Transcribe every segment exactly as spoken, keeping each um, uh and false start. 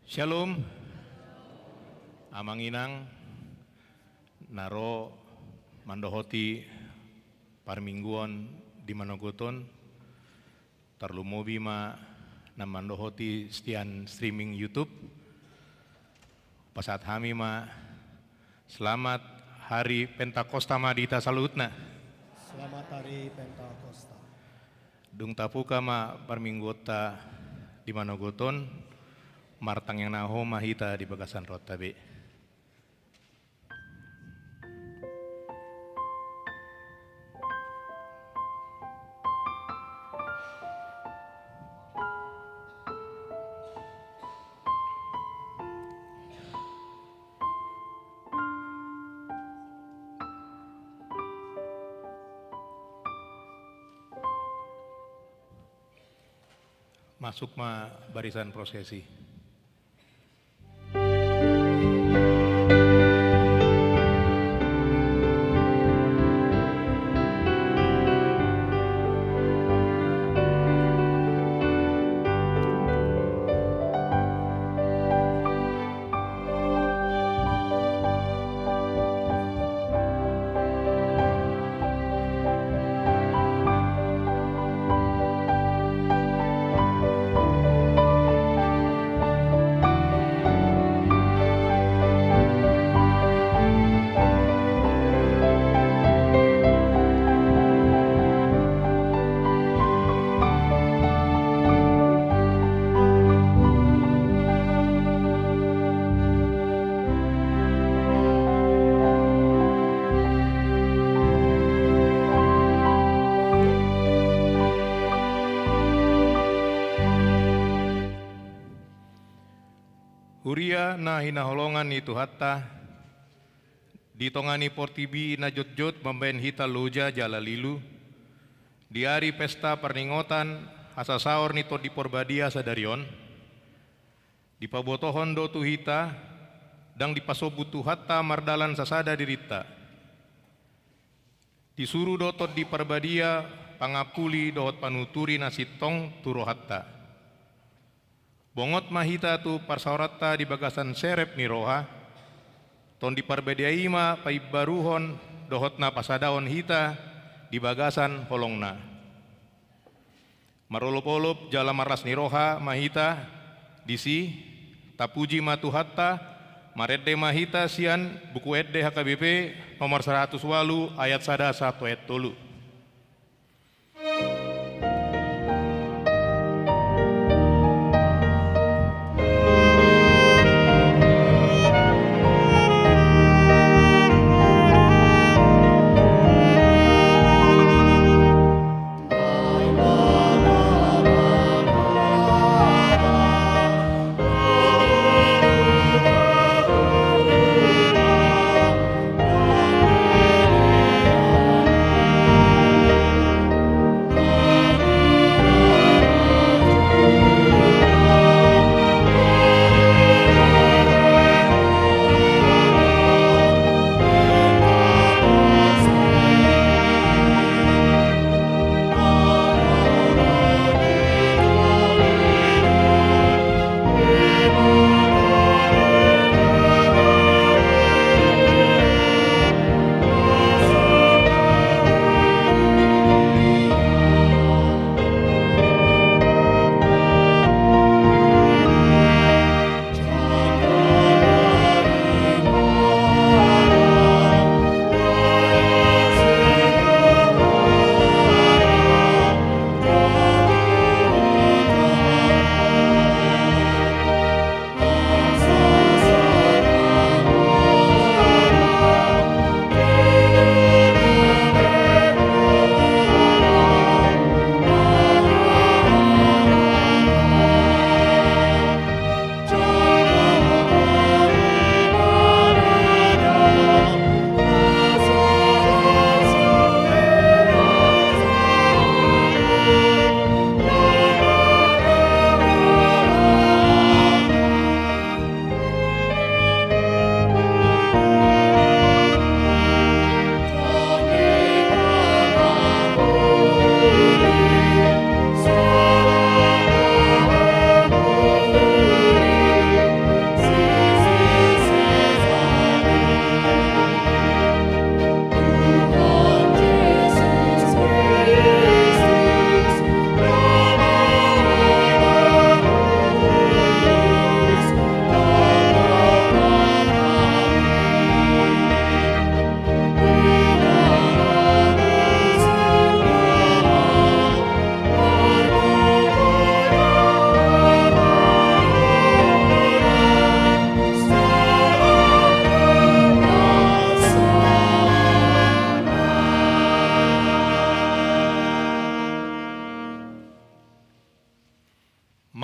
Syalom. Amang inang na ro mandohoti parmingguon di manogot on, tarlumobi ma na mandohoti sian streaming YouTube. Pasahat hami ma selamat hari Pentakosta ma di hita saluhutna. Selamat hari Pentakosta. Dung tapuka ma parmingguonta di manogot on, martangiang na hohom ma hita di bagasan rohanta be. Masuk ma barisan prosesi. Huria na hinaholongan ni Tuhanta, di tonga ni portibi na jotjot mambahen hita loja jala lilu, di ari pesta parningotan hasasaor ni Tondi Parbadia sadari on, dipabotohon do tu hita, ndang dipasombu Tuhanta mardalan sasada dirinta. Disuru do Tondi Parbadia pangampuli dohot panuturi na sintong tu rohanta. Bongot ma hita tu parsaoranta di bagasan serep ni roha, Tondi Parbadia i ma paimbaruhon dohot na pasadahon hita di bagasan holongna. Marolopolop jala marlas ni roha ma hita disi, tapuji ma Tuhanta, marende ma hita sian Buku Ende H K B P nomor saratus ualu ayat sada sahat tu ayat tolu.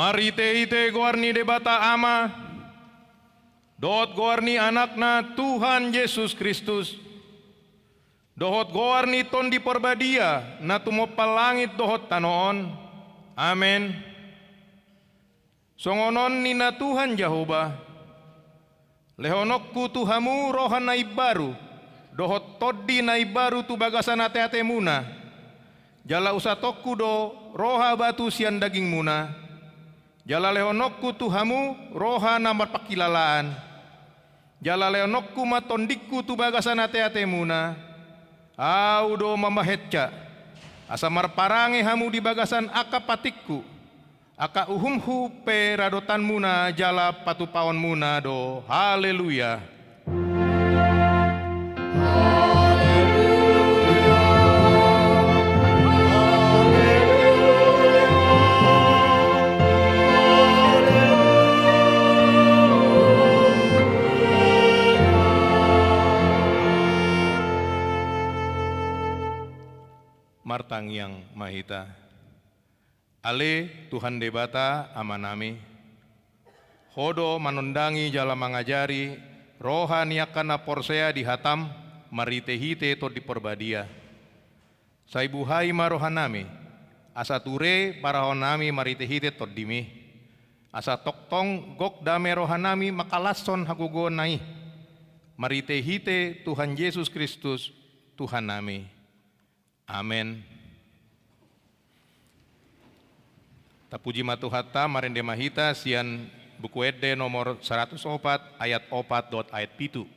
Marhite-hite goar ni Debata Ama, dohot goar ni Anakna Tuhan Jesus Kristus, dohot goar ni Tondi Parbadia na tumompa langit dohot tano on. Amen. Songon on ninna Tuhan Jahowa: Lehononku tu hamu roha na imbaru, dohot tondi na imbaru tu bagasan ate-atemuna. Jala husatongku do roha batu sian dagingmuna. Jala lehononku tu hamu roha na marpangkilalaan. Jala lehononku ma tondingku tu bagasan ate-atemuna. Ahu do mamahensa, asa marparange hamu di bagasan angka patikku. Angka uhumhu pe radotanmuna jala patupaonmuna do. Haleluya. Martangiang ma hita. Ale Tuhan Debata Amanami, Ho do manondangi jala mangajari roha ni angka na porsea di hataM marhite-hite Tondi Parbadia. Sai buhai ma rohanami, asa ture parrohanami marhite-hite TondiMi, asa tongtong gok dame rohanami mangkalashon hagogoonna i, marhite-hite Tuhan Jesus Kristus, Tuhannami. Amen. Tapuji ma Tuhanta, marende ma hita sian Buku Ende nomor saratus opat, ayat opat dohot ayat pitu.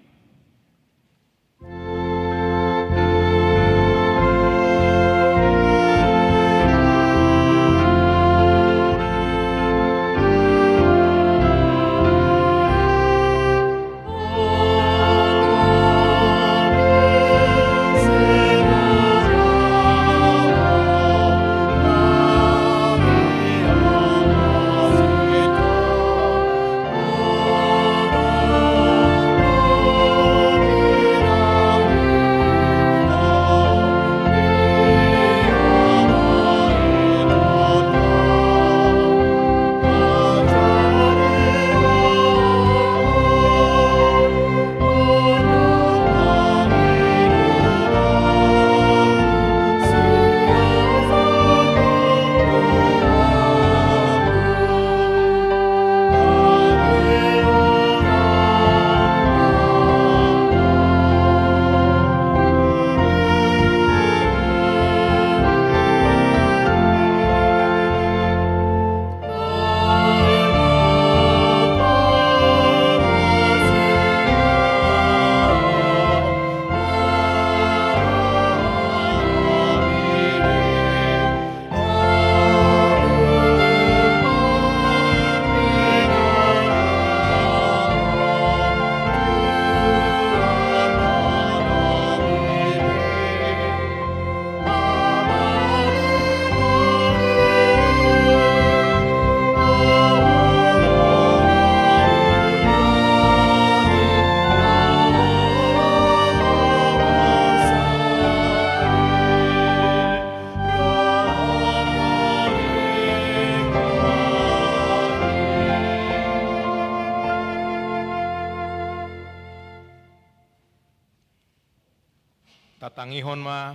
Tatangihon ma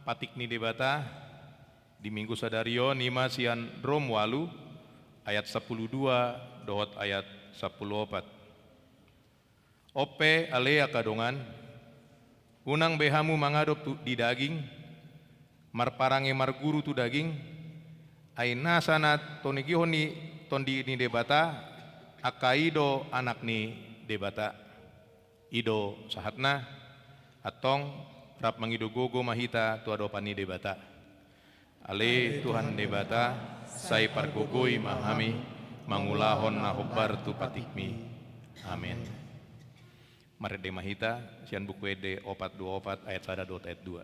patik ni Debata di Minggu sadari on, i ma sian Rom ualu ayat sampulu dua dohot ayat sampulu opat. On pe ale angka dongan, unang be hamu mangadop tu, di daging, marparange marguru tu daging, ai nasa na tinogihon ni Tondi ni Debata, angka i do anak ni Debata. I do sahatna. Antong rap mangido gogo ma hita tu adopan ni Debata. Ale Tuhan Debata, sai pargogoi ma hami mangulahon na hombar tu patikmi. Amen. Marende ma hita sian Buku Ende opat dua opat ayat sada dohot ayat dua.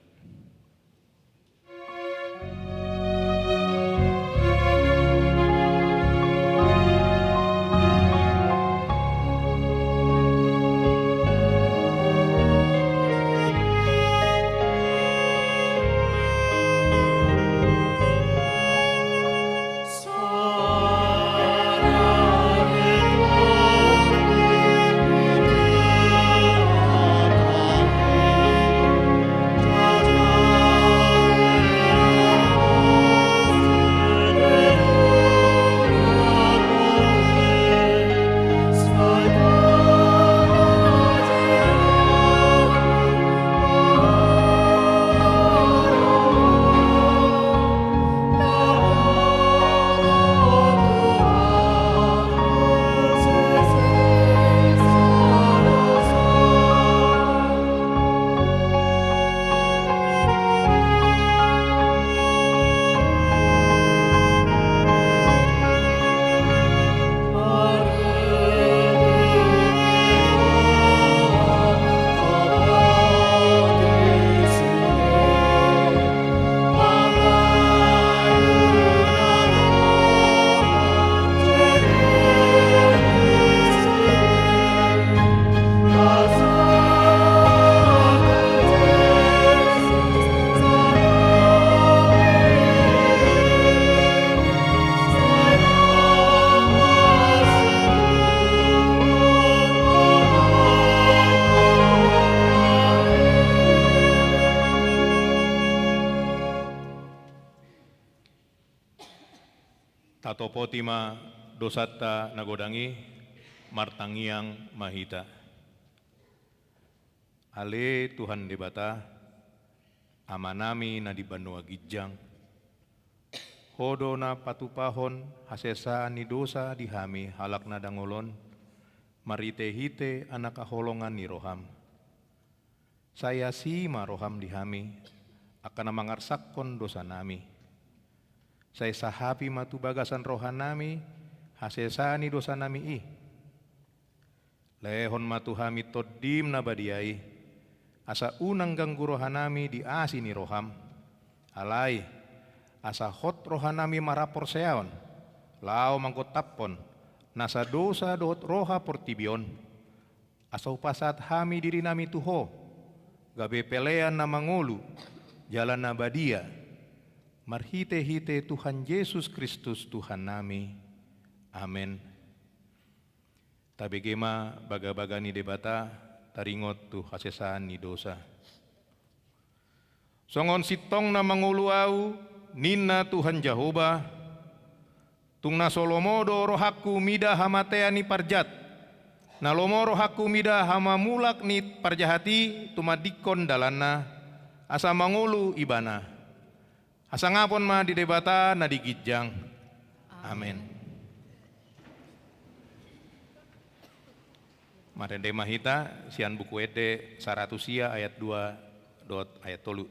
Atopoti ma dosanta na godang i, martangiang ma hita. Ale Tuhan Debata, Amanami na di banua ginjang, Ho do na patupahon hasesaan ni dosa di hami halak na dangol on, marhitehite Anak haholongan ni roham. Sai asi ma roham di hami, angka na mangarsakkon dosanami. Sai sahapi ma tu bagasan rohanami hasesaan ni dosanami i. Lehon ma tu hami Tondim na badia i, asa unang ganggu rohanami di asi ni roham. Alai, asa hot rohanami marhaporseaon, laho manggontaphon nasa dosa dohot roha portibi on. Asa hupasahat hami dirinami tu Ho, gabe pelean na mangolu jala na badia, marhitehite Tuhan Jesus Kristus Tuhannami. Amen. Tabege ma bagabaga ni Debata, taringot tu hasesaan ni dosa. Songon sintong na mangolu ahu, ninna Tuhan Jahowa, tung na so lomo do rohangku mida hamatean ni parjat, na lomo rohangku mida hamamulak ni parjahat i tumandingkon dalanna, asa mangolu ibana. Hasangapon ma di Debata na di ginjang. Amen. Marende ma hita sian Buku Ende saratus sia ayat dua dohot ayat tolu.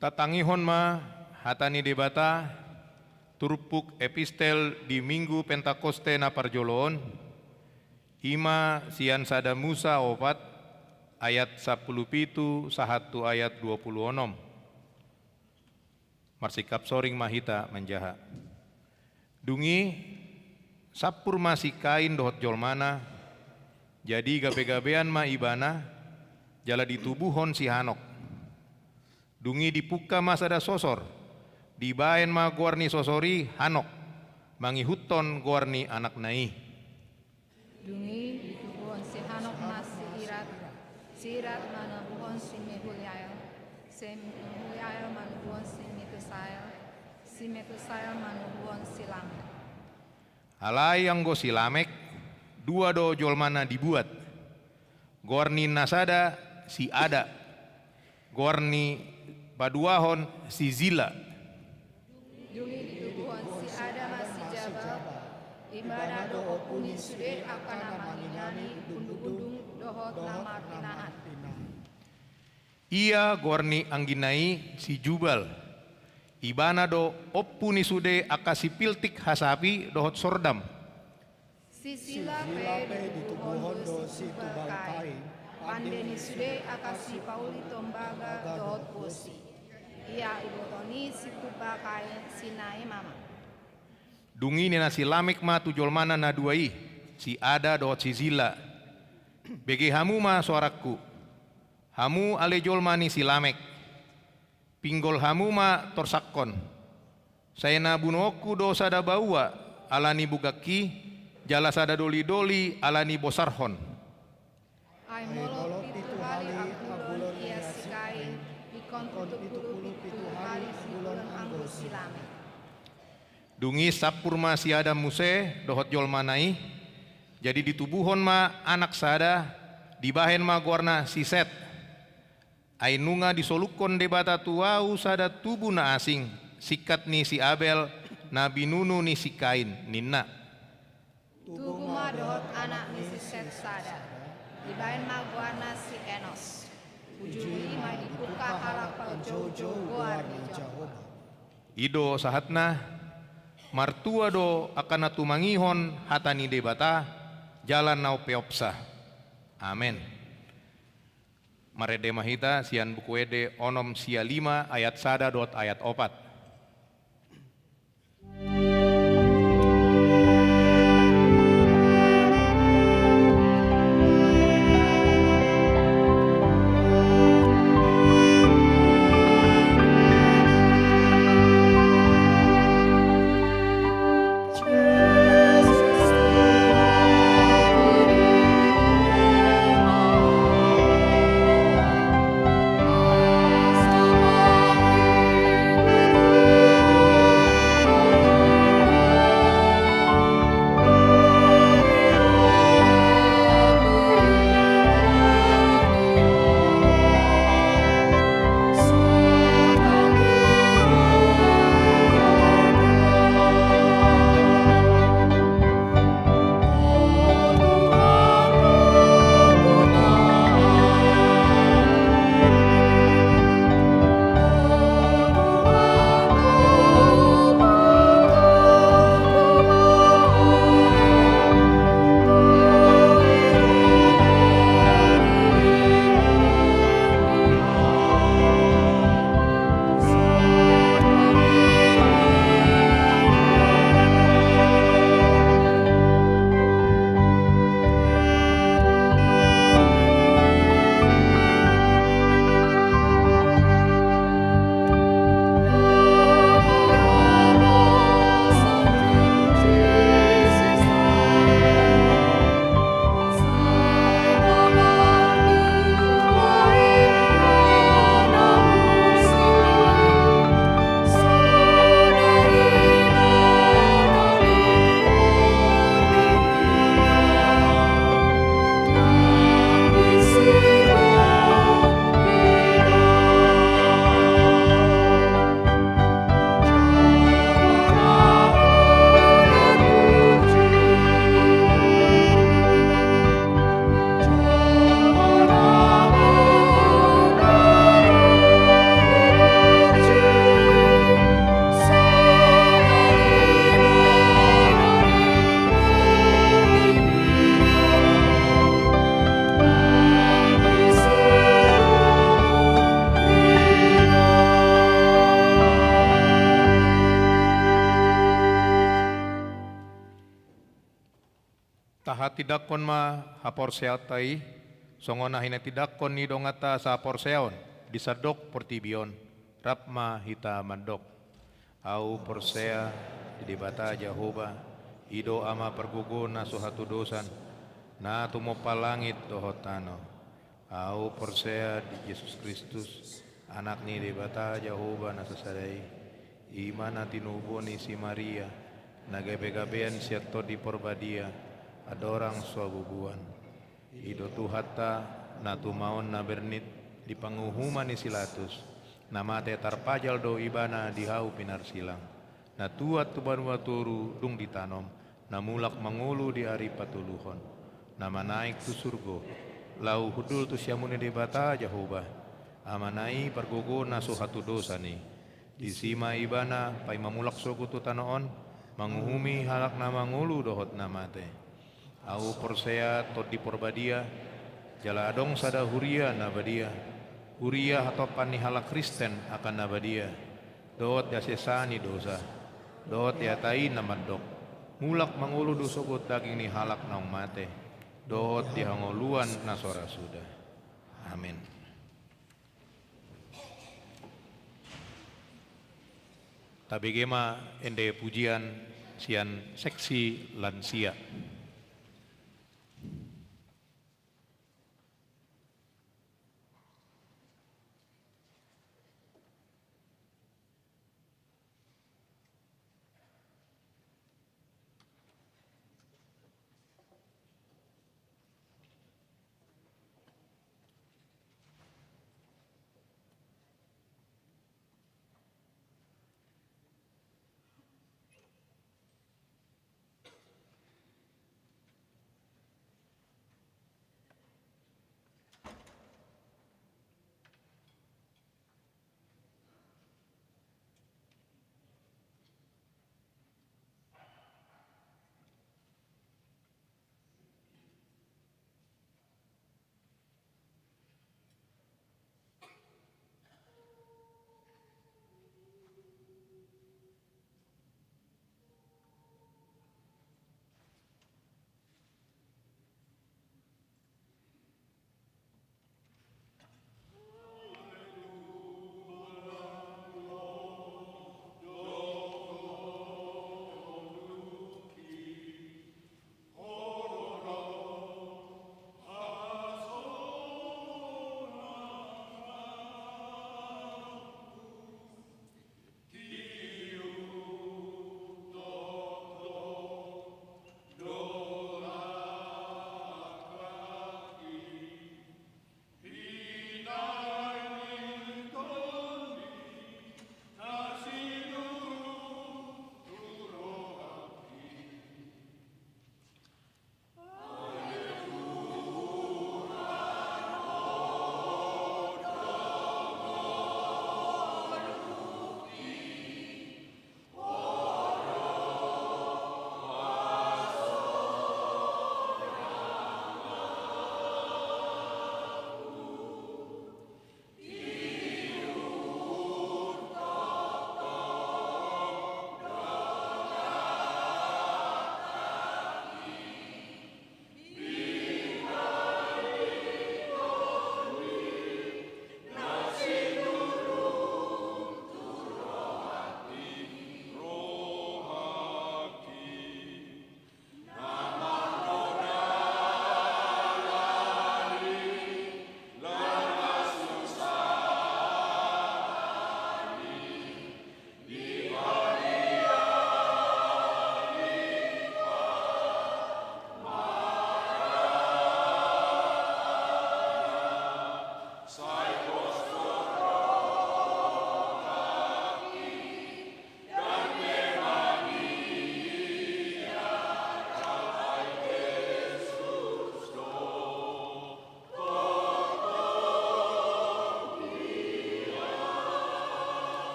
Tatangihon ma hata ni Debata, turpuk epistel di Minggu Pentakoste na parjolo on, i ma sian sada Musa opat ayat sampulu pitu sahat tu ayat dua pulu onom. Marsingkap soring ma hita manjaha. Dung i, sampur ma si Kain dohot jolmana, jadi gabegabean ma ibana, jala ditubuhon si Hanok. Dung i dipungka ma sada sosor, dibaen ma goar ni sosor i Hanok, mangihuthon goar ni anakna i. Dung i ditubuhon si Hanok ma si Irad, si Irad manubuhon si Mehuyael, si Mehuyael manubuhon si Metusael, si Metusael manubuhon si Lamek. Alai anggo si Lamek, dua do jolmana dibuat. Goar ni na sada si Ada, goar ni paduahon si Zila. Dung i ditubuhon si Ada ma si Jabal, ibana do ompu ni sude angka na mangingani bundung-bundung dohot na marpinahan. Ia goar ni anggina i si Jubal, ibana do ompu ni sude angka sipiltik hasapi dohot sordam. Si Sila pe ditubuhon do si Tubal Kain, pande ni sude angka sipauli tombaga dohot bosi. Ia iboto ni si Tubal Kain si Naemama. Dung i ninna si Lamek ma tu jolmana na dua i: si Ada dohot si Zilla. Bege hamu ma soarangku, hamu ale jolma ni si Lamek. Pinggol hamu ma torsangkon. Sai na bunuonku do sada baoa ala ni bugangki, jala sada dolidoli ala ni bosarhon. Ai molo pitu hali ambulon ia si Kain, ingkon pitu pulu pitu hali ambulon anggo si Lamek. Dung i sampur ma si Adam muse dohot jolmana i, jadi ditubuhon ma anak sada, dibahen ma goarna si Set. Ai nunga disolukhon Debata tu ahu sada tubu na asing, singkat ni si Abel, na binunu ni si Kain, ninna. Tubu ma dohot anak ni si Set sada, dibahen ma goarna si Enos. Uju i ma dipungka halak parjoujou goar ni Jahowa. I do sahatna, martua do angka na tumangihon hata ni Debata, jala na umpeopsa. Amen. Marende ma hita sian Buku Ende onom sia lima ayat sada dohot ayat opat. Tahatindangkon ma haporseaonta i, songon na hinatindangkon ni donganta sahaporseaon di sandok portibi on, rap ma hita mandok. Ahu porsea di Debata Jahowa, i do Ama pargogo na so hatudosan, na tumompa langit dohot tano. Ahu porsea di Jesus Kristus, Anak ni Debata Jahowa na sasada i. I ma na tinubuhon ni si Maria, na gabegabean sian Tondi Porbadia, andorang so habubuhan. I do Tuhanta, na tumaon na bernit, di panguhuman ni si Latus, na mate tarpajal do Ibana di hau pinarsilang, na tuat tu banua toru dung ditanom, na mulak mangolu di ari patoluhon, na manaek tu surgo, laho hundul tu siamun ni Debata Jahowa, Amana i pargogo na so hatudosan i. Disi ma Ibana paima mulak sogot tu tano on, manguhumi halak na mangolu dohot na mate. Ahu porsea Tondi Porbadia, jala adong sada huria na badia, huria hatompa ni halak Kristen angka na badia, dohot di hasesaan ni dosa, dohot di hata i na mandok. Mulak mangolu do sogot daging ni halak naung mate, dohot di hangoluan na so ra suda. Amin. Tabege ma ende pujian sian seksi lansia.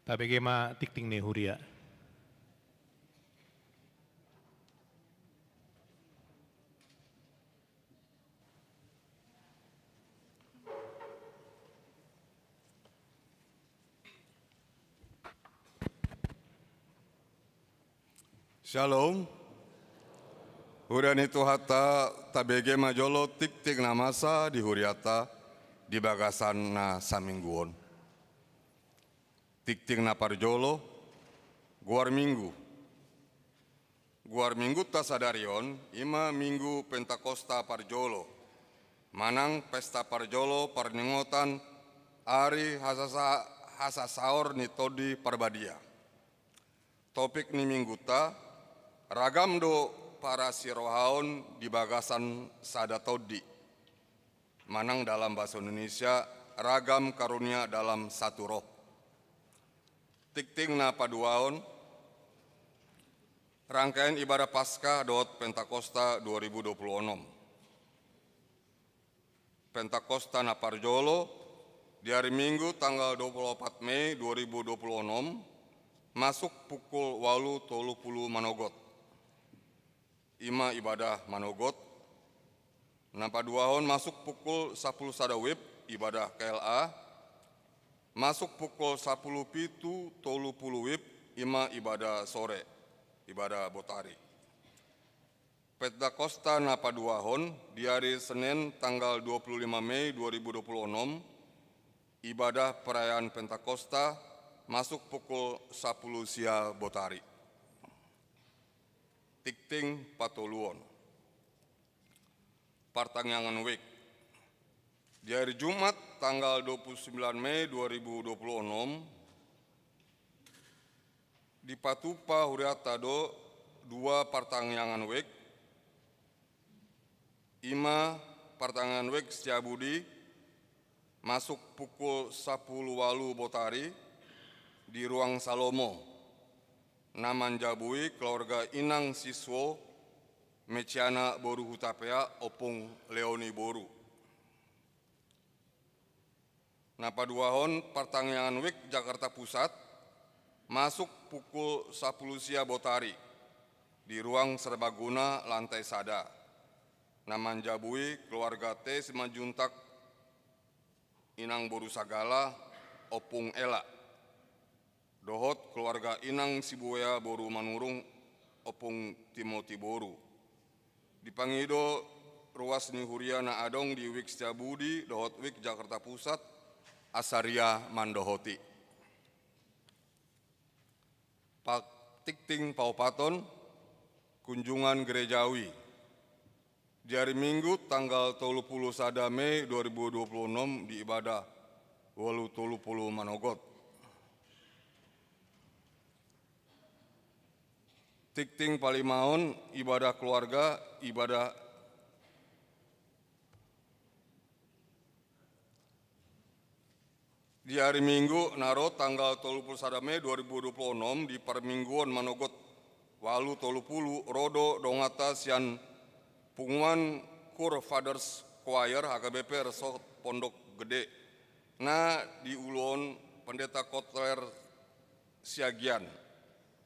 Tabege ma tingting ni huria. Syalom. Huria ni Tuhanta, tabege ma jolo tingting na masa di hurianta di bagasan na saminggu on. Tingting na parjolo, Goar Minggu. Goar Minggunta sadari on i ma Minggu Pentakosta parjolo, manang pesta parjolo parningotan ari hasasa-, hasasaor ni Tondi Parbadia. Topik ni Minggunta, ragam do parasirohaon di bagasan sada tondi. Manang dalam bahasa Indonesia, ragam karunia dalam satu roh. Tingting na paduahon, rangkaian ibadah Paskah dohot Pentakosta dua ribu dua puluh onom. Pentakosta na parjolo, di ari Minggu tanggal dua puluh opat Mei dua ribu dua puluh onom, masuk pukul ualu tolu pulu manogot. I ma ibadah manogot. Na paduahon masuk pukul sapulu sada WIB, ibadah K L A. Masuk pukul sapulu pitu tolu pulu WIB, i ma ibadah sore, ibadah botari. Pentakosta na paduahon, di ari Senin tanggal dua pulu lima Mei dua ribu dua pulu onom, ibadah perayaan Pentakosta, masuk pukul sapulu sia botari. Tingting patoluhon, partangiangan wijk. Di ari Jumat tanggal dua pulu sembilan Mei dua ribu dua pulu onom, dipatupa hurianta do dua partangiangan wijk, i ma partangiangan wijk Setiabudi, masuk pukul sapulu ualu botari di Ruang Salomo, na manjabui keluarga Inang Siswo, Meciana boru Hutapea, Ompung Leoni boru. Na paduahon partangiangan wijk Jakarta Pusat, masuk pukul sapulu sia botari di Ruang Serbaguna lantai sada, na manjabui keluarga T Simanjuntak, Inang boru Sagala, Ompung Ela, dohot keluarga Inang Sibuea boru Manurung, Ompung Timoti boru. Dipangido ruas ni huria na adong di wijk Setiabudi dohot wijk Jakarta Pusat, asa ria mandohoti. Pa-, tingting paopathon, kunjungan gerejawi. Di ari Minggu tanggal tolu pulu sada Mei dua ribu dua pulu onom di ibadah ualu tolu pulu manogot. Tingting palimahon, ibadah keluarga, ibadah Di ari Minggu na ro tanggal tolu pulu sada Mei dua ribu dua pulu onom di parmingguon manogot ualu tolu pulu ro do donganta sian Punguan Church Fathers Choir H K B P Resort Pondok Gede na diuluhon Pendeta Kotler Siagian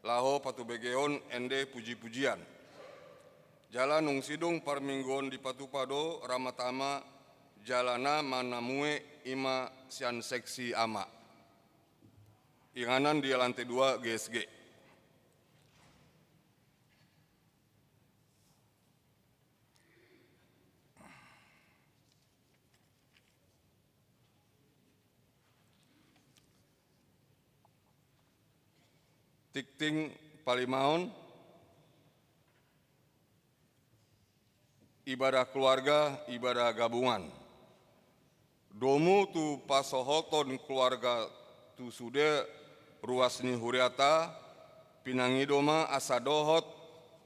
laho patubegehon ende puji-pujian. Jala nunga sidung parmingguon dipatupa do ramatama jala na manamue i ma sian seksi ama. Inganan di lantai dua G S G. Tingting palimahon, ibadah keluarga, ibadah gabungan. Domu tu pasohoton keluarga tu sude ruas ni huriata, pinangido ma asa dohot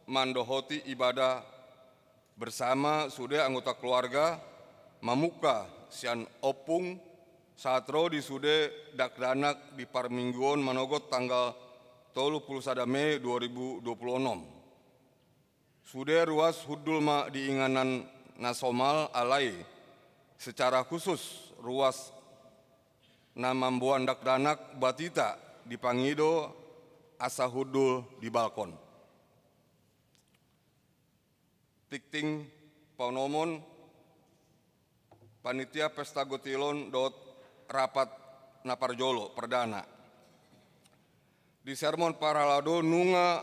mandohoti ibadah bersama sude anggota keluarga, mamungka sian ompung sahat ro di sude dakdanak di parmingguon manogot tanggal tolu pulu sada Mei dua ribu dua pulu onom. Sude ruas hundul ma di inganan na somal alai secara khusus ruas na mamboan dakdanak batita dipangido asa hundul di balkon. Tingting paonomon, panitia pesta gotilon dohot rapat na parjolo perdana. Di sermon parhalado nunga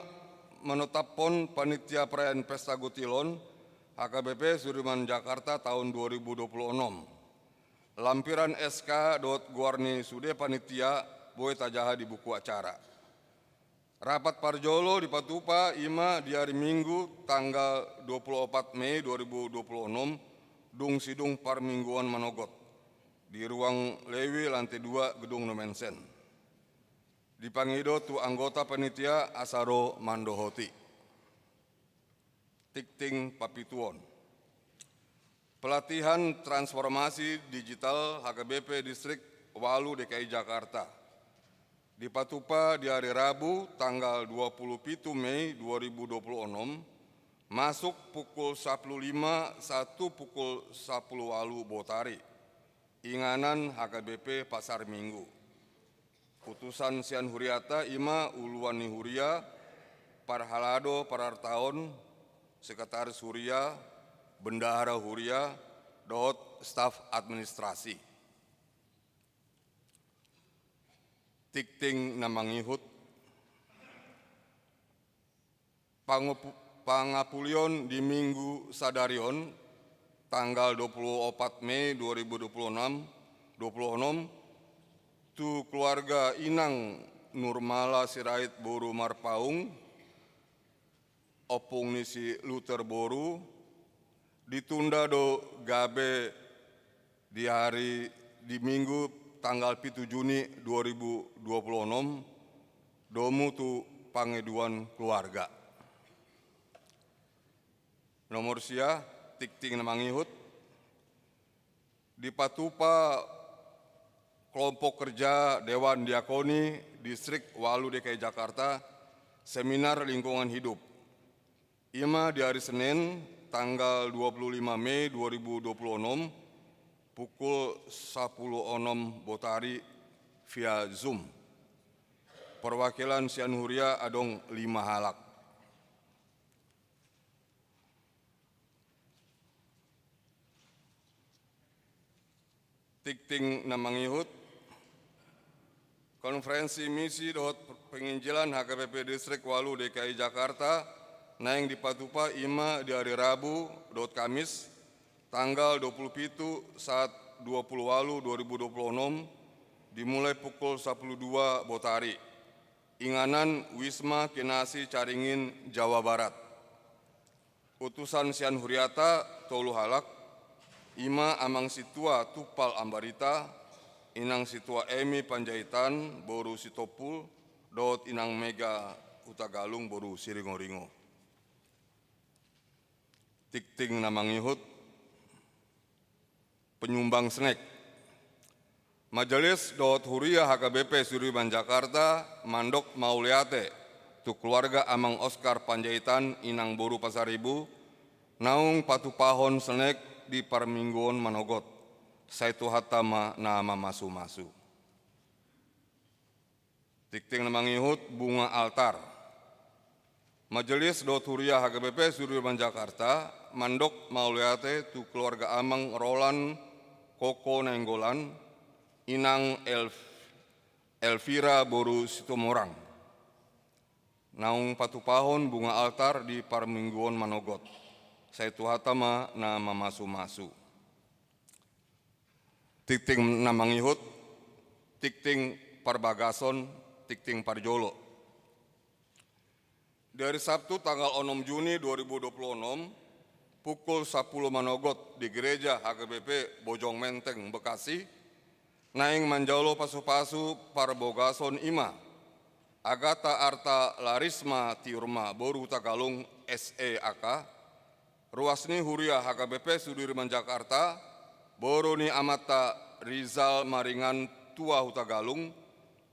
manontaphon panitia perayaan pesta gotilon H K B P Sudirman Jakarta tahun dua ribu dua pulu onom. Lampiran S K dohot goar ni sude panitia boi tajaha di buku acara. Rapat parjolo dipatupa i ma di ari Minggu tanggal dua puluh opat Mei dua ribu dua puluh onom, dung sidung parmingguan manogot, di ruang Lewi, lantai dua, gedung Nomensen. Dipangido tu anggota panitia asa ro mandohoti. Tingting papituon. Pelatihan transformasi digital H K B P Distrik ualu D K I Jakarta dipatupa di ari Rabu tanggal dua puluh pitu Mei dua ribu dua puluh onom, masuk pukul sapuluh lima sahat tu pukul sapuluh ualu botari. Inganan H K B P Pasar Minggu. Utusan sian huriata i ma uluan ni huria, parhalado parartaon, sekretaris huria, bendahara huria, dohot staf administrasi. Tingting na mangihut. Pangopu-, pangapulion di Minggu sadari on, tanggal dua puluh opat Mei dua ribu dua puluh enam, dua puluh onom, tu keluarga Inang Nurmala Sirait boru Marpaung, ompung ni si Luther boru, ditunda do gabe di hari, di Minggu tanggal pitu Juni dua ribu dua puluh onom, domu tu pangidoan keluarga. Nomor sia, tingting na mangihut. Dipatupa kelompok kerja Dewan Diakoni Distrik ualu D K I Jakarta, seminar lingkungan hidup. I ma di hari Senin, tanggal dua puluh lima Mei dua ribu dua puluh onom, pukul sapuluh onom botari via Zoom. Perwakilan sian huria adong lima halak. Tingting na mangihut. Konferensi misi dohot penginjilan H K B P Distrik ualu D K I Jakarta naeng dipatupa i ma di ari Rabu dohot Kamis, tanggal dua puluh pitu sahat dua puluh ualu dua ribu dua puluh onom, dimulai pukul sapuluh dua botari. Inganan Wisma Kinasi, Caringin, Jawa Barat. Utusan sian huriata tolu halak, i ma Amang Sintua Tumpal Ambarita, Inang Sintua Emi Panjaitan boru Sitompul, dohot Inang Mega Hutagalung boru Siringoringo. Tingting na mangihut. Penyumbang snack. Majelis dohot huria H K B P Sudirman Jakarta mandok mauliate tu keluarga Amang Oskar Panjaitan, Inang boru Pasaribu, naung patupahon snack di parmingguon manogot. Sai Tuhanta ma na mamasumasu. Tingting na mangihut, bunga altar. Majelis dohot huria H K B P Sudirman Jakarta mandok mauliate tu keluarga Amang Roland Koko Nainggolan, Inang Elv-, Elvira boru Situmorang, naung patupahon bunga altar di parmingguon manogot. Sai Tuhanta ma na mamasumasu. Tingting na mangihut, tingting parbagason, tingting parjolo. Di hari Sabtu tanggal onom Juni dua ribu dua puluh onom, pukul sapuluh manogot di gereja H K B P Bojong Menteng, Bekasi, naeng manjalo pasupasu parbogason i ma Agata Arta Larisma Tiurma boru Hutagalung, S E A K, ruas ni huria H K B P Sudirman Jakarta, boru ni amanta Rizal Maringan Tua Hutagalung,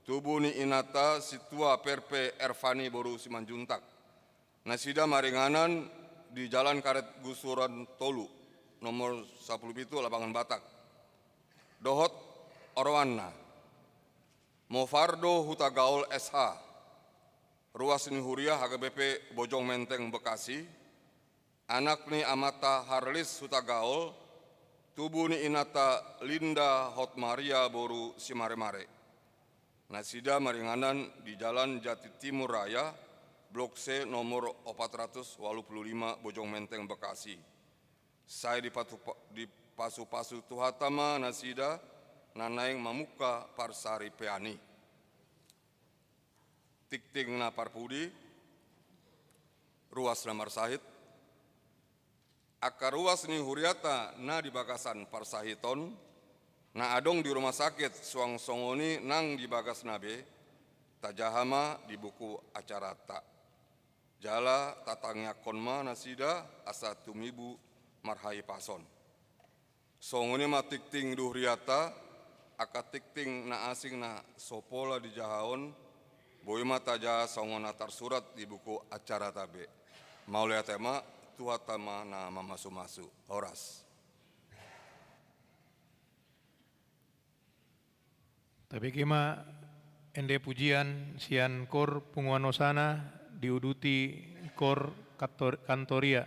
tubu ni inanta Sintua Perpe Ervani boru Simanjuntak. Nasida maringanan di Jalan Karet Gusuran tolu, nomor sapuluh pitu, Lapangan Batak. Dohot oroanna: Mofardo Hutagaol S H, ruas ni huria H K B P Bojong Menteng, Bekasi, anak ni amanta Harlis Hutagaol, tubu ni inanta Linda Hotmaria boru Simaremare. Nasida maringanan di Jalan Jati Timur Raya, Blok C, nomor opat ratus walu pulu lima, Bojong Menteng, Bekasi. Sai dipatupa-, dipasupasu Tuhanta ma nasida na naeng mamungka parsaripeon i. Tingting na parpudi, ruas na marsahit. Angka ruas ni huriata na di bagasan parsahit on, na adong di rumah sakit suang songon i nang di bagasna be, tajaha ma di buku acaranta. Jala tatangiangkon ma nasida asa tumibu marhahipason. Songon i ma tingting di huriata, angka tingting na asing na so pola dijaha on, boi ma tajaha songon na tarsurat di buku acaranta be. Mauliate ma, Tuhanta ma na mamasumasu. Horas. Tabege ma ende pujian sian kor punguan Hosana diuduti kor kantor-, Kantoria.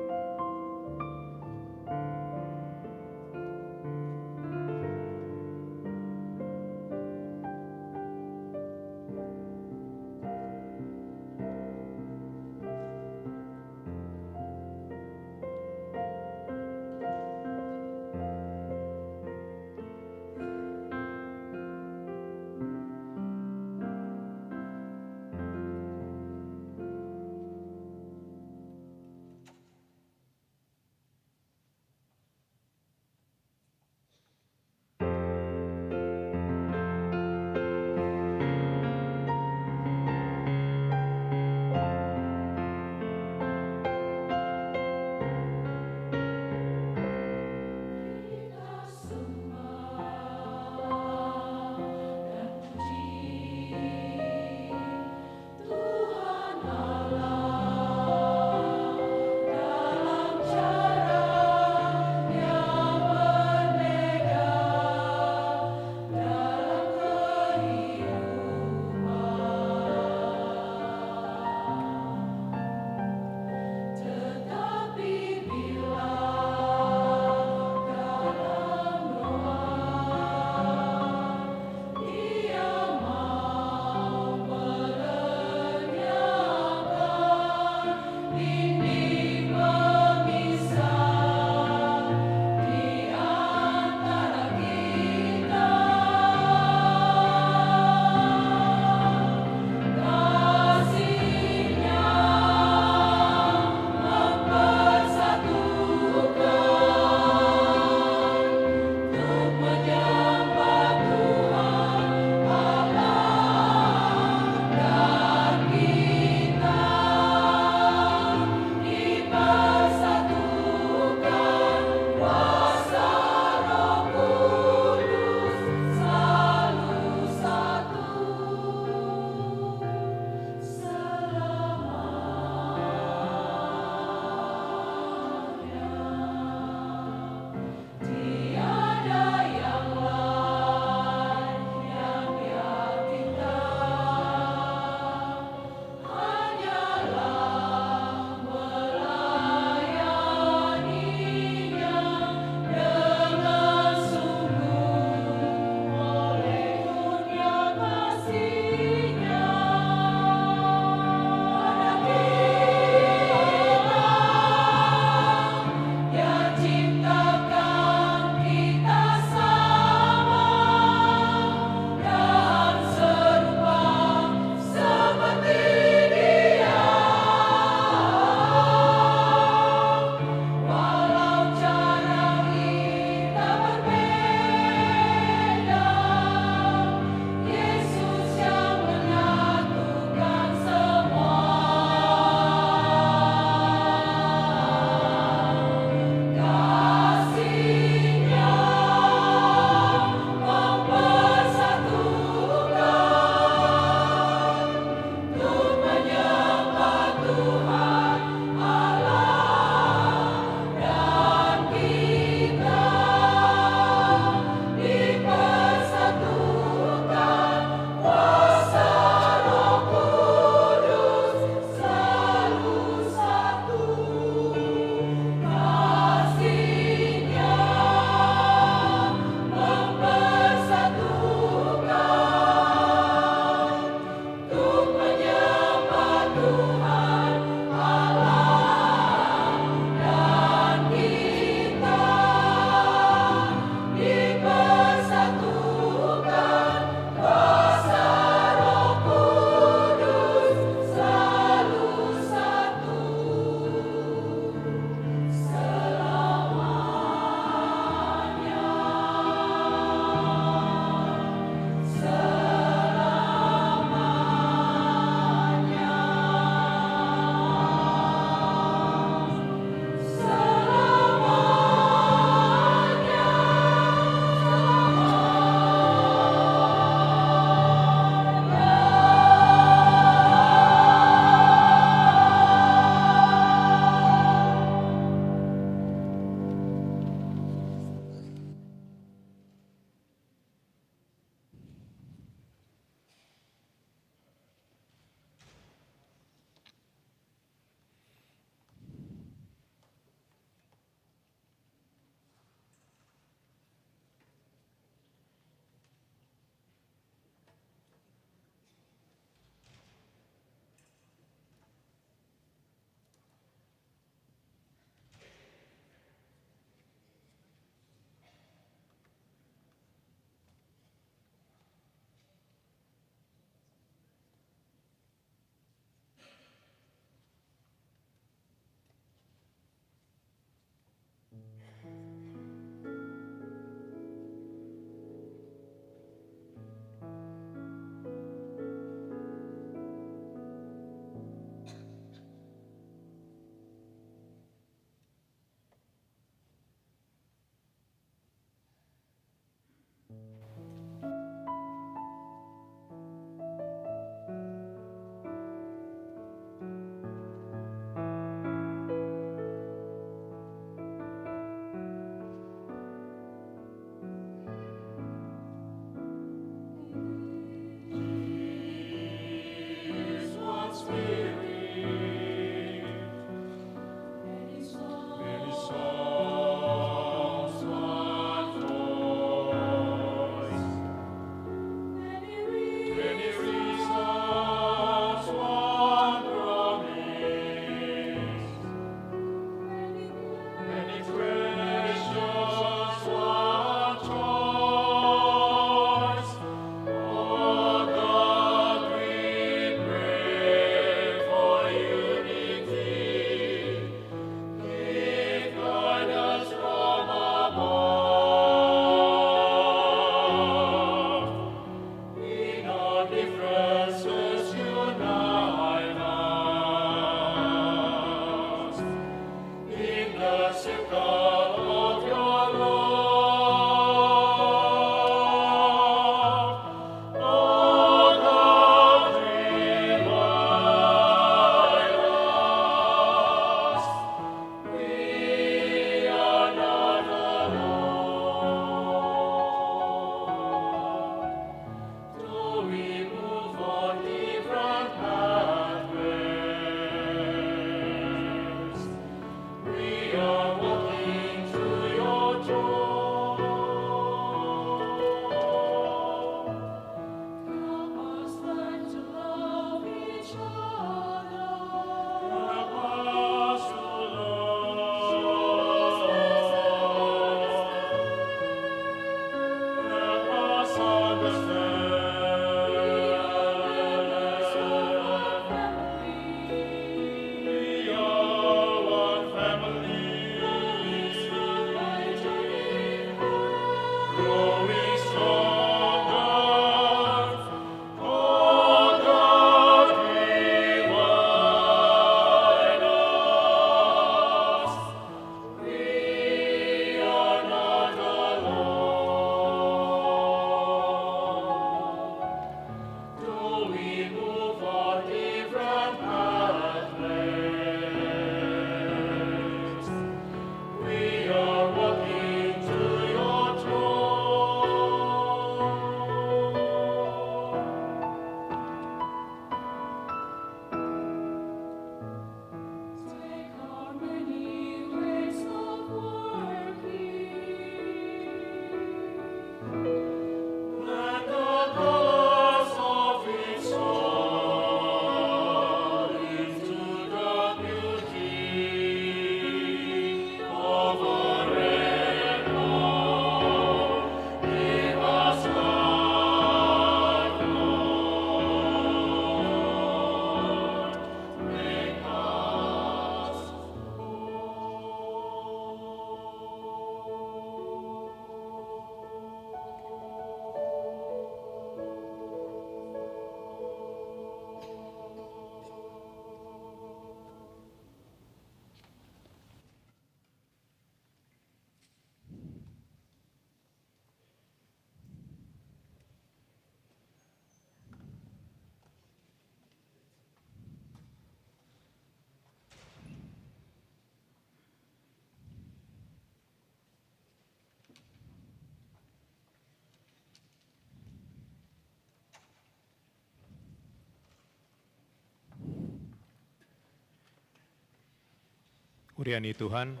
Huria ni Tuhan,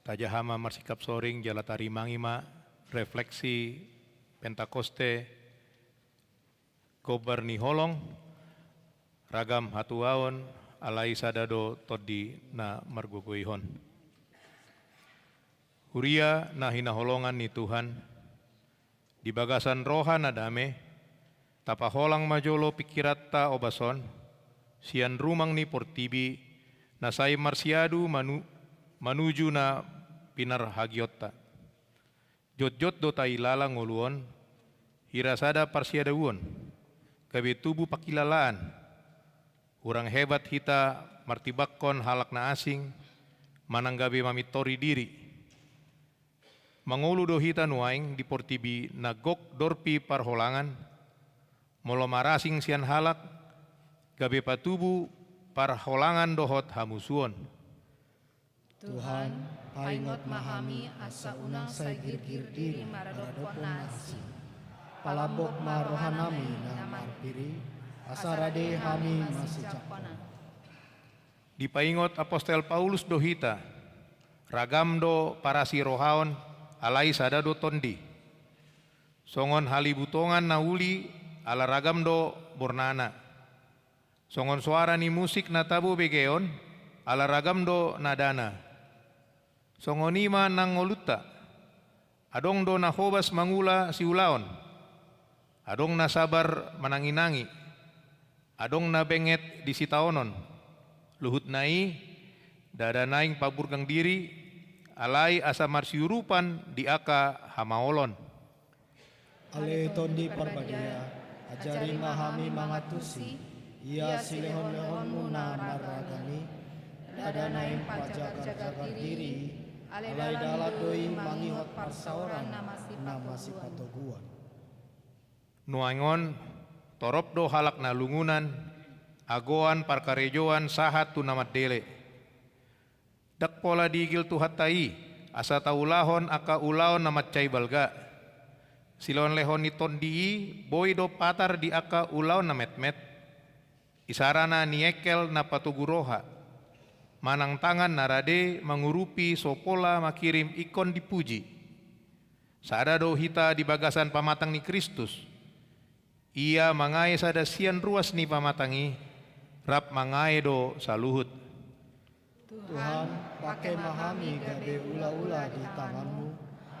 tajaha ma marsingkap soring jala tarimangi ma refleksi Pentakoste, gombar ni holong, ragam hatuaon, alai sada do Tondi na margogoihon. Huria na hinaholongan ni Tuhan, di bagasan roha na dame, tapaholang ma jolo pingkiranta ombas on, sian rumang ni portibi, na sai marsiadu manu-, manuju na pinarhagionta. Jotjot do tailala ngolu on, hira sada parsiadauon, gabe tubu pangkilalaan. Hurang hebat hita martimbangkon halak na asing, manang gabe mamintori diri. Mangolu do hita nuaeng di portibi na gok dorpi parholangan, molo marasing sian halak, gabe patubu parholangan dohot hamusuon. Tuhan, paingot ma hami asa unang sai girgir diri maradophon na asing. Palambok ma rohanami na marpiri, asa rade hami masijangkonan. Dipaingot apostel Paulus do hita, ragam do parasirohaon, alai sada do Tondi. Songon halibutongan na uli, ala ragam do bornana. Songon soara ni musik na tabo begeon, ala ragam do nadana. Songon i ma nang ngolunta. Adong do na hobas mangula siulaon. Adong na sabar mananginangi. Adong na benget di sitaonon. Luhutna i, ndada naeng paburgang diri, alai asa marsiurupan di angka hamaolon. Ale Tondi Parbadia, ajari ma hami mangantusi, ia silehonlehonmu na marragam i, ndada naeng pajagarjagar diri, alai dalan do i mangihot parsaoran na masipatoguan. Nuaeng on, torop do halak na lungunan, agoan parkarejoan sahat tu na mandele. Ndang pola diigil Tuhanta i, asa taulahon angka ulaon na mansai balga. Silehonlehon ni Tondi i boi do patar di angka ulaon na metmet. Isarana ni engkel na patogu roha. Manang tangan na rade mangurupi so pola mangkirim ingkon dipuji. Sada do hita di bagasan pamatang ni Kristus. Ia mangae sada sian ruas ni pamatang i, rap mangae do saluhut. Tuhan, pake ma hami gabe ulaula di tanganmu,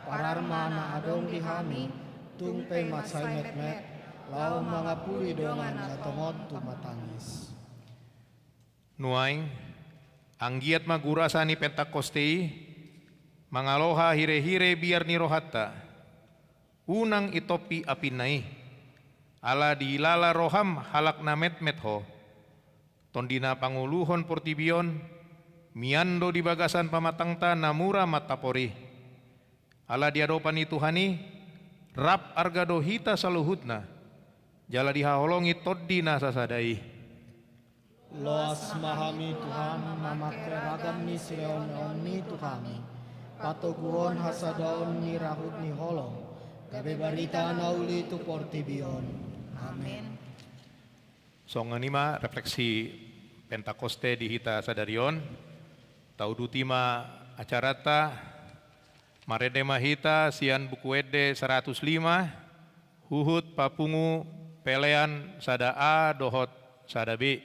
parar ma na adong di hami, tung pe mansai metmet, laho mangampuli dongan na tongon tumatangis. Nuaeng, anggiat ma gurasa ni Pentakoste i, mangaloha hirehire biar ni rohanta. Unang itompi apinna i. Ala diilala roham halak na metmet ho. Tondi na pangoluhon portibi on, mian do di bagasan pamatangta na mura mantapori. Ala di adopan ni Tuhan i, rap arga do hita saluhutna. Jala dihaholongi Tondi na sasada i. Loas ma hami Tuhan mamangke ragam ni silehonlehonmi tu hami, patoguhon hasadaon ni rahut ni holong, gabe barita na uli tu portibi on. Amen. Songon i ma refleksi Pentakoste di hita sadari on. Tauduti ma acaranta. Marende ma hita sian Buku Ende saratus lima, huhut papungu pelean sada A dohot sada B.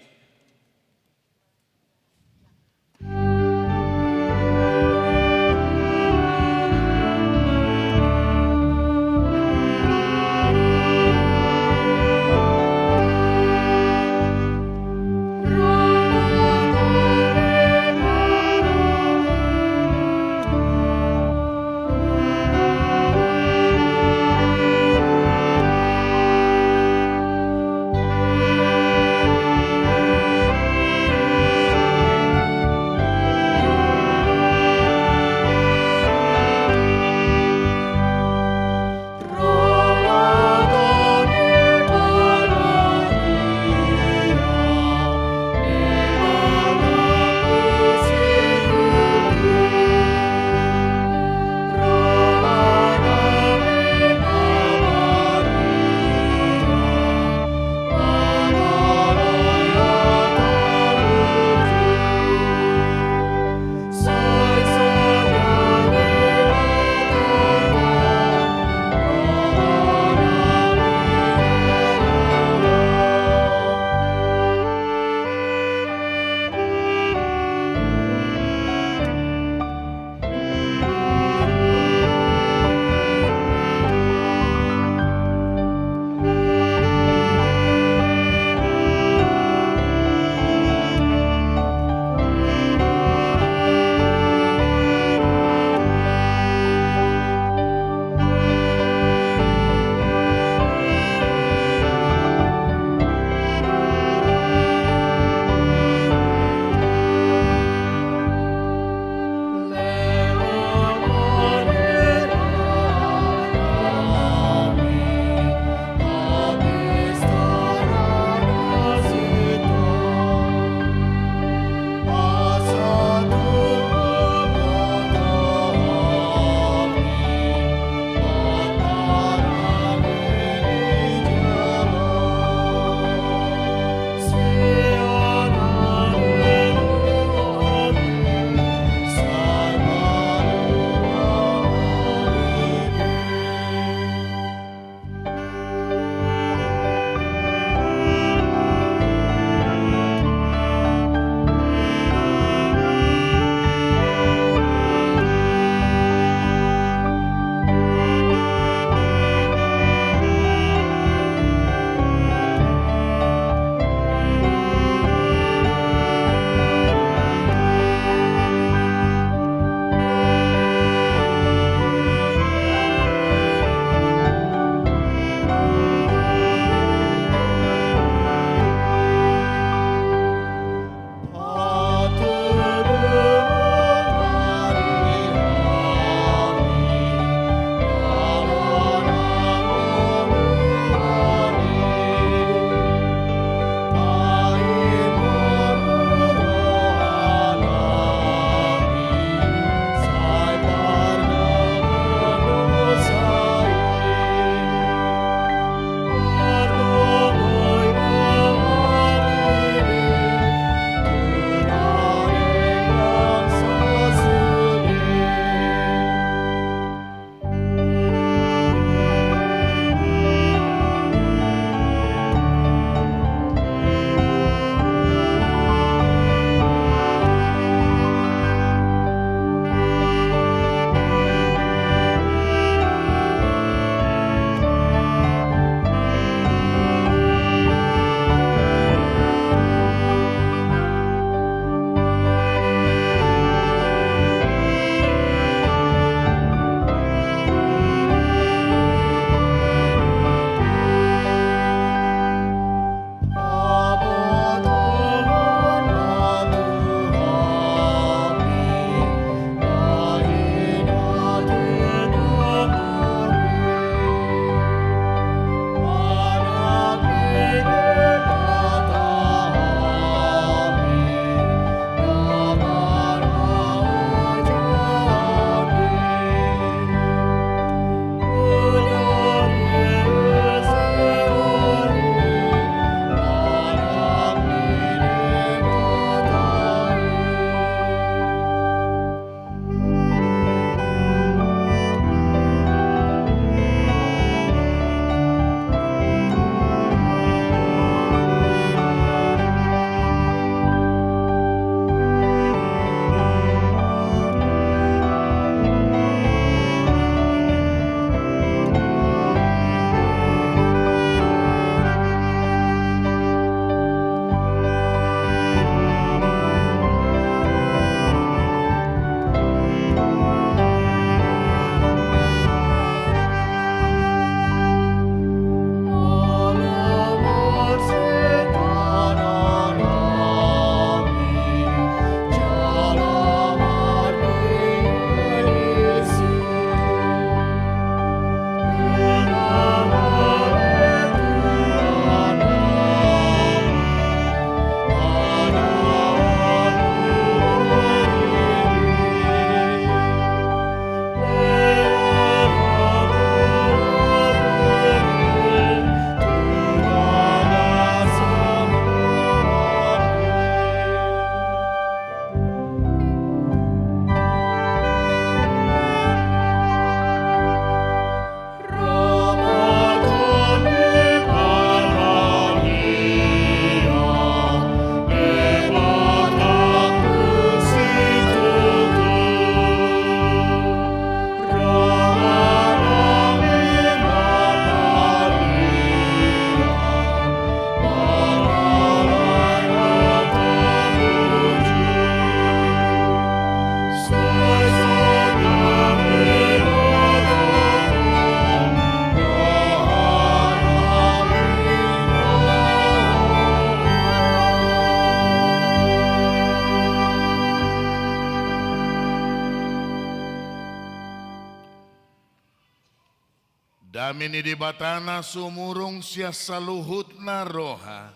Dame ni Debata na sumurung sian saluhutna roha,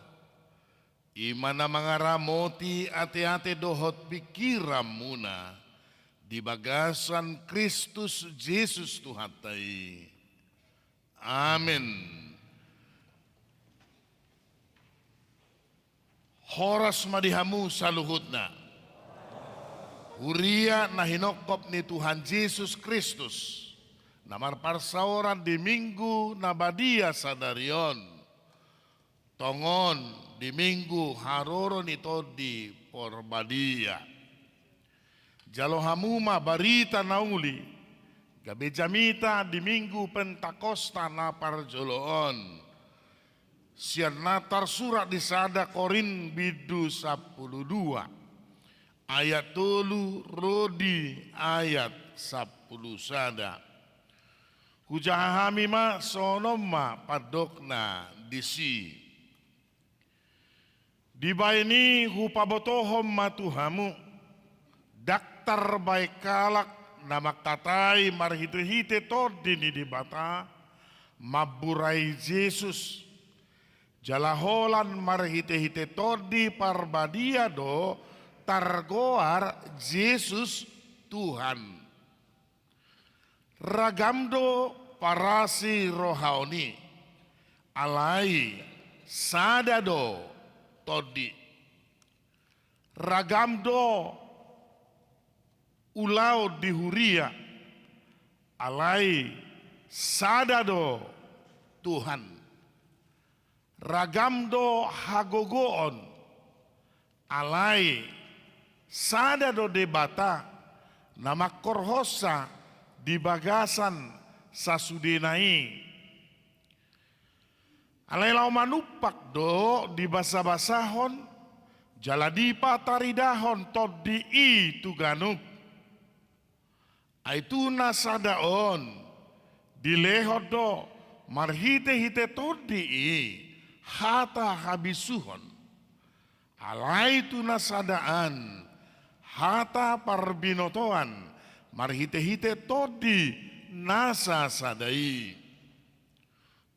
i ma na mangaramoti ateate dohot pingkiranmuna di bagasan Kristus Jesus Tuhanta i. Amen. Horas ma di hamu saluhutna. Huria na hinophop ni Tuhan Jesus Kristus, na marparsaoran di Minggu na badia sadari on, tongon di Minggu haroro ni Tondi Porbadia. Jalo hamu ma barita na uli, gabe jamita di Minggu Pentakosta na parjolo on. Sian na tarsurat di sada Korint bindu sampulu dua, ayat tolu ro di ayat sampulu sada. Hujaha hami ma, songon on ma pandokna disi. Dibaen i hupabotohon ma tu hamu, ndang tarbaen halak na mangkatai marhitehite Tondi ni Debata mamburai Jesus. Jala holan marhitehite Tondi Parbadia do targoar Jesus Tuhan. Ragam do parasirohaon i, alai sada do Tondi. Ragam do ulaon di huria, alai sada do Tuhan. Ragam do hagogoon, alai sada do Debata na mangkorhonsa di bagasan sasudena i. Alai laho manumpak do dibasabasahon jala dipataridahon Tondi i tu ganup. Ai tu na sada on dilehon do marhitehite Tondi i hata habisuhon. Alai tu na sada an hata parbinotoan marhitehite Tondi na sasada i.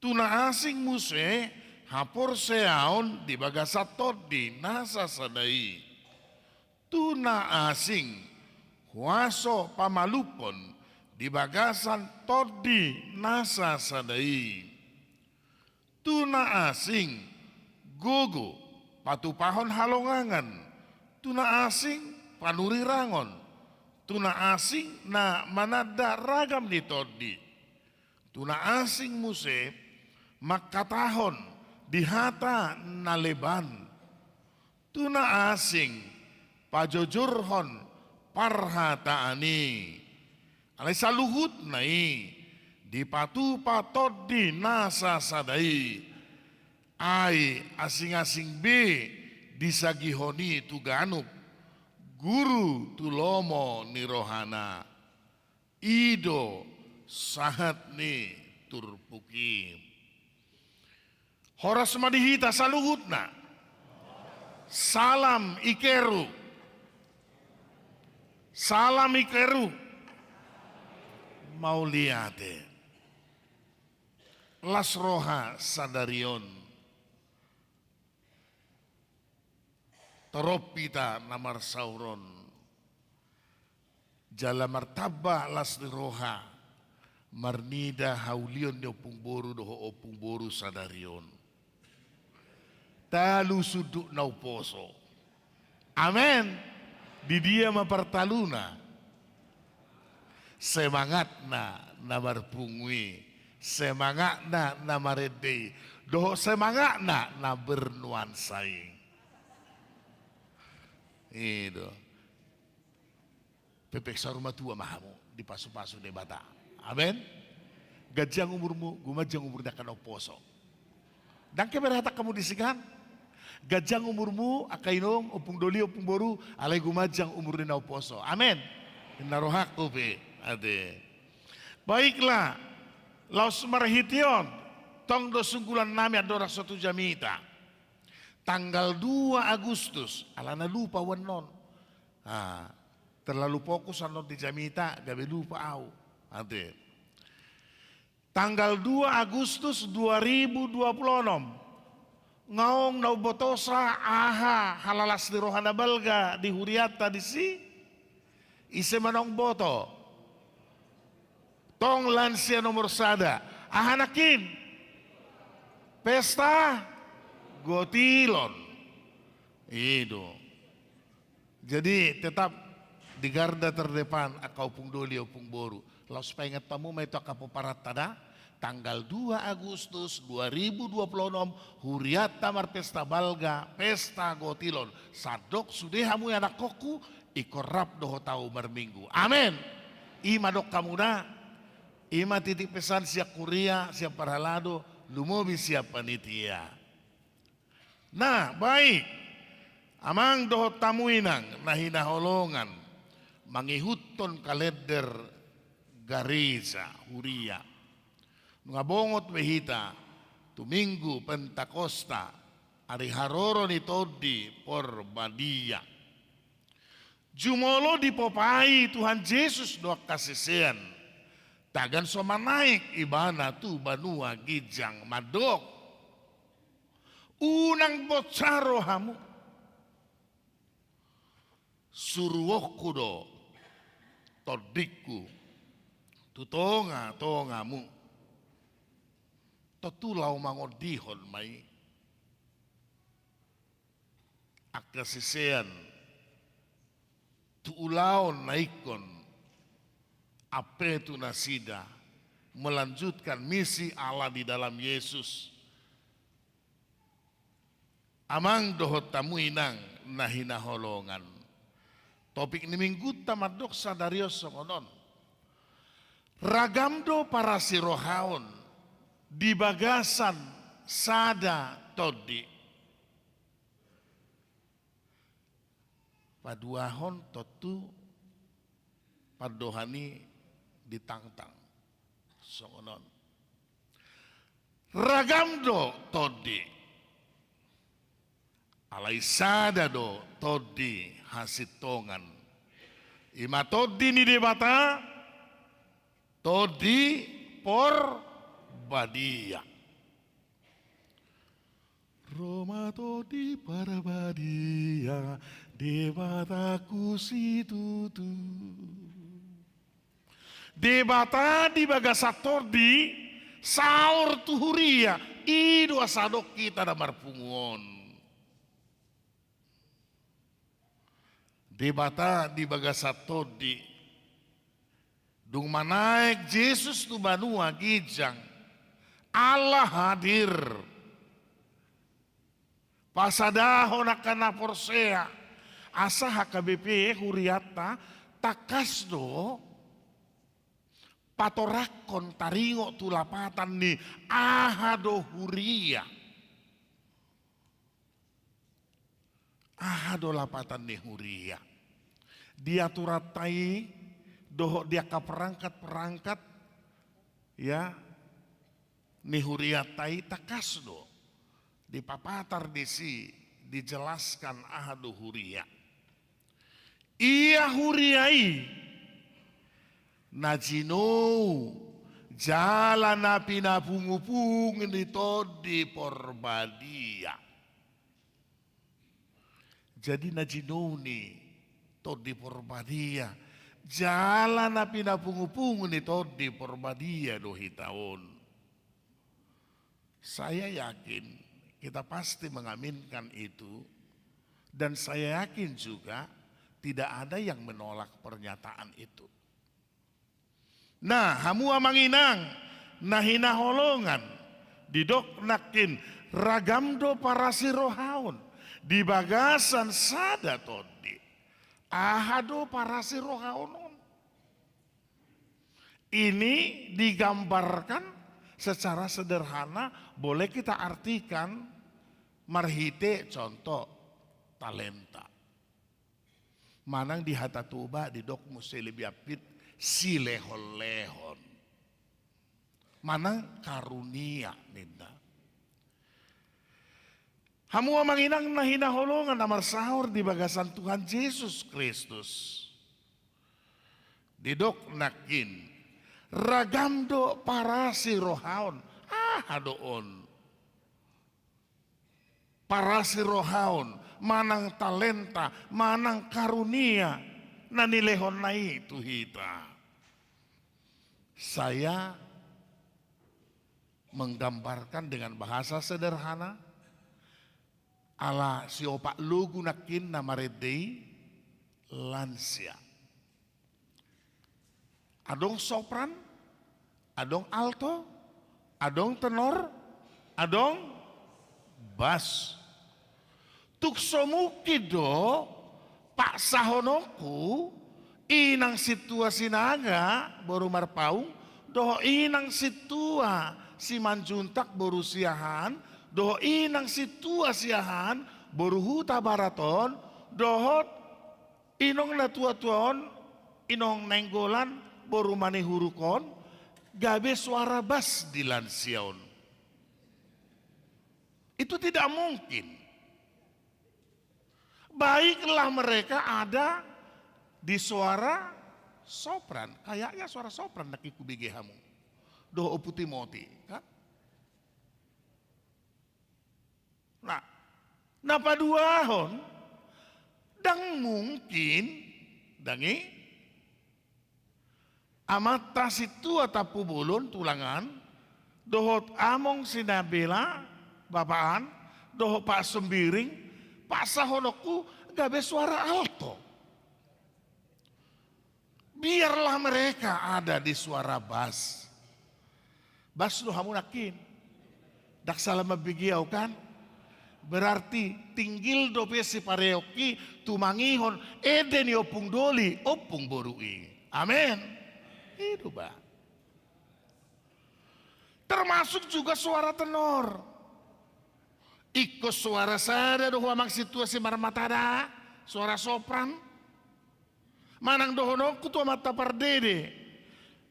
Tu na asing muse haporseaon di bagasan Tondi na sasada i. Tu na asing huaso pamalumhon di bagasan Tondi na sasada i. Tu na asing gogo patupahon halongangan. Tu na asing panurirangon. Tu na asing na mananda ragam ni tondi. Tu na asing muse mangkatahon di hata na leban. Tu na asing pajojorhon parhataan i. Alai saluhutna i dipatupa Tondi na sasada i. Ai asing-asing be disagihon i tu ganup, guru tu lomo ni rohana. I do sahat ni turpuk i. Horas ma di hita saluhutna. Salam ikeru. Salam ikeru. Mauliate. Las roha sadari on. Torop hita na marsaor on. Jala martamba las ni roha marnida haulion ni ompung boru dohot ompung boru sadari on. Talu sundut na umposo. Amen. Di dia ma partaluna? Semangatna na marpungu i, semangatna na marende i, dohot semangatna na bernuansa i. I do. Pepek saur matua ma hamu dipasupasu Debata. Amen. Ganjang umurmu, gumanjang umur ni angka na umposo. Ndang keber hatangku hamu disi kan? Ganjang umurmu, angka inong, ompung doli, ompung boru, alai gumanjang umur ni na umposo. Amen. Ninna rohangku pe. Ate. Baiklah, laos marhite on, tong do sunggulan nami andorang so tu jamita. Tanggal dua Agustus, alana lupa au annon. Ah, terlalu fokus annon di jamita, gabe lupa au. Ate. Tanggal dua Agustus dua ribu dua puluh enam. Nga ong na umbotosa aha halalas ni roha na balga di hurianta disi? Ise ma na umboto? Tong lansia nomor sada. Aha nangkin? Pesta gotilon. I do. Jadi tetap di garda terdepan angka ompung doli, ompung boru. Laos paingat hamu ma i tu angka pomparan ta da. Tanggal dua Agustus dua ribu dua puluh enam, hurianta marpesta balga, pesta gotilon. Sandok sude hamu anakkonku, ingkon rap dohot ahu marminggu. Amen. I ma dok hamu da. I ma titik pesan sian huria, sian parhalado, lumobi sian panitia. Nah, baik. Amang dohot hamu inang na hinaholongan, mangihuthon kalender gareja, huria. Nunga bongot be hita tu Minggu Pentakosta, ari haroro ni Tondi Porbadia. Jumolo dipopai Tuhan Jesus do angka sisean, tagan so manaek Ibana tu banua ginjang mandok: Unang bocah rohamu. Suruonku do Tondingku tu tongatongamu. Tontu laho mangondihon ma i angka sisean tu ulaon na ingkon ampe tu nasida melanjutkan misi Allah di dalam Yesus. Amang dohot hamu inang na hinaholongan, topik ni minggunta mandok sadari on songon on: Ragam do parasirohaon di bagasan sada tondi. Paduahon tontu pandohan i ditangtang songon on: Ragam do tondi, alai sada do tondi hasintongan, i ma tondi ni Debata, Tondi Porbadia. Ro ma Tondi Porbadia, Debataku situtu. Debata di bagasan tondi saor tu huria, i do asa adong hita na marpungu on. Debata di bagasan tondi. Dung manaek Jesus tu banua ginjang, Allah hadir. Pasadahon angka na porsea, asa H K B P hurianta tangkas do patoranghon taringot tu lapatan ni aha do huria. Aha do lapatan ni huria? Di aturanta i dohot di angka perangkat-perangkat, ya, ni hurianta i tangkas do dipapatar disi, dijelaskan aha do huria. Ia huria i na jinou jala na pinapungupungu ni Tondi Porbadia. Jadi na jinou ni Tondi Porbadia jala na pinapungupungu ni Tondi Porbadia do hita on. Saya yakin kita pasti mengaminkan itu, dan saya yakin juga tidak ada yang menolak pernyataan itu. Nah, hamu amang inang na hinaholongan, didok nangkin ragam do parasirohaon di bagasan sada tondi. Aha do parasirohaon on? Ini digambarkan secara sederhana, boleh kita artikan marhite contoh talenta. Manang di hata Toba didok muse lebih apit silehonlehon. Manang karunia ninna. Hamu amang inang na hinaholongan na marsaor di bagasan Tuhan Jesus Kristus. Didok nangkin, Ragam do parasi rohaon. Aha do on? Parasi rohaon, manang talenta, manang karunia na nilehonna i tu hita. Saya menggambarkan dengan bahasa sederhana, ala siopat logu nangkin na marende i, lansia. Adong sopran, adong alto, adong tenor, adong bas. Tung so mungkin do paksahononku inang sintua Sinaga boru Marpaung, dohot inang sintua Simanjuntak boru Siahaan, dohot inang sintua Siahaan boru Hutabarat on, dohot inong na tuatua on, inong Nainggolan boru Manihuruk on, gabe suara bas di lansia on. Itu tidak mungkin. Baiklah mereka ada di suara sopran. Kayaknya suara sopran nangkin hubege hamu. Dohot Ompu Timoti, kan? Nah, na paduahon, ndang mungkin, ndang i, amanta sintua Tampubolon tulang an, dohot among Sinambela bapaan, dohot Pak Sembiring, paksahononku gabe suara alto. Biarlah mereka ada di suara bas. Bas do hamu nangkin. Ndang salah mambege au, kan? Berarti tinggil dope sipareonki tumangihon ende ni ompung doli, ompung boru i. Amen. I do, ba. Termasuk juga suara tenor. Ingkon suara sada do ho amang sintua Simarmata da, suara sopran. Manang dohononku tu amanta pardede,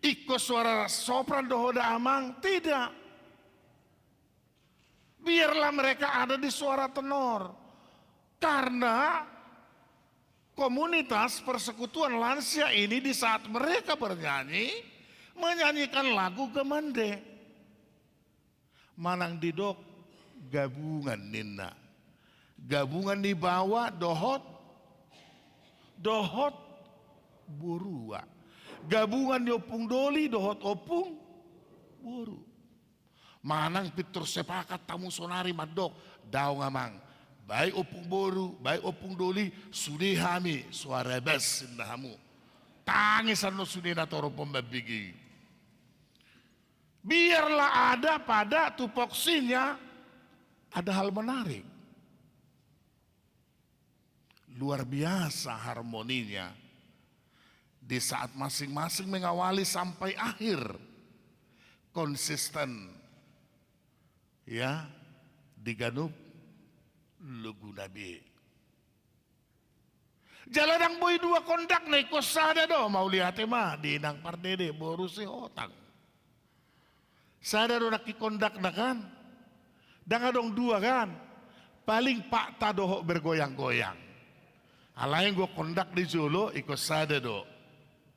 ingkon suara sopran do ho da amang, tidak. Biarlah mereka ada di suara tenor. Karena komunitas persekutuan lansia ini di saat mereka bernyanyi, menyanyikan lagu gemande. Manang didok gabungan ninna. Gabungan ni baoa dohot, dohot borua. Gabungan ni ompung doli dohot ompung boru. Manang pintor sepakat hamu sonari mandok, daong amang, baik ompung boru, baik ompung doli, sude hami, suara bas ninna hamu. Tangis annon sude na torop on mambege. Biarlah ada pada tupoksinya ada hal menarik. Luar biasa harmoninya di saat masing-masing mengawali sampai akhir konsisten, ya, di ganup laguna be. Jala ndang boi dua kondakna, ingkon sada do, mauliate ma di inang pardede boru Sihotang. Sada do nangkin kondakna kan? Ndang adong dua kan? Paling pakta dohot bergoyang-goyang. Alai anggo kondak di jolo ingkon sada do.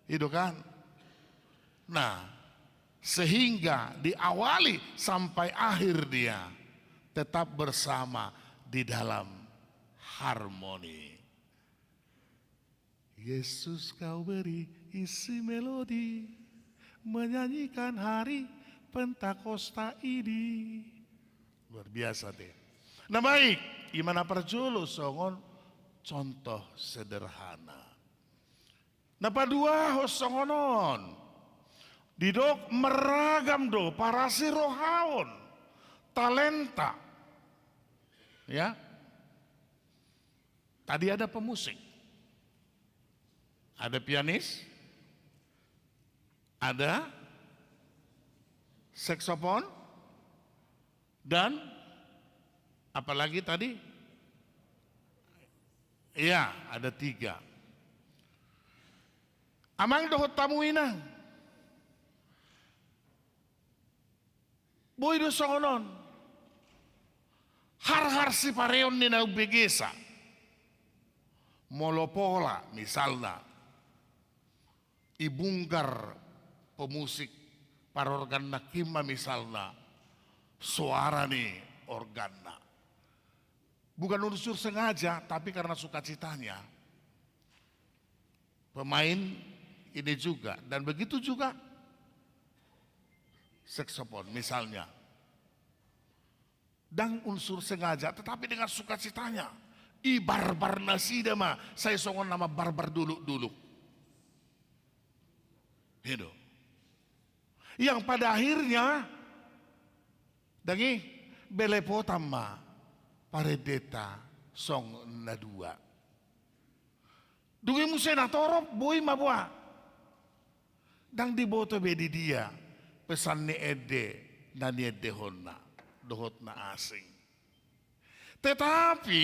I do kan? Nah, sehingga diawali sampai akhir dia tetap bersama di dalam harmoni. Yesus, Kau beri isi melodi, menyanyikan hari Pentakosta ini. Luar biasa, te. Na baik, i ma na parjolo songon contoh sederhana. Na paduahon songon on. Didok marragam do parasi rohaon, talenta. Ya. Tadi ada pemusik, ada pianis, ada saksofon, dan apalagi tadi? Iya, ada tiga. Amang dohot hamu inang. Boi do songon on. Harhar sipareon ni na umbegesa. Molo pola, misalna, ibungkar pemusik parorgan nangkin ma misalna, soara ni organna. Bukan unsur sengaja, tapi karena sukacitanya. Pemain ini juga, dan begitu juga saksofon misalnya. Ndang unsur sengaja, tetapi dengan sukacitanya. Ibarbar nasida ma, sai songon na mambarbar dolok-dolok. Gitu. Yang pada akhirnya, ndang i, belepotan ma parendenta songon na dua. Dung i muse na torop, boi ma boha. Ndang diboto be di dia pesan ni ende na niendehonna dohot na asing. Tetapi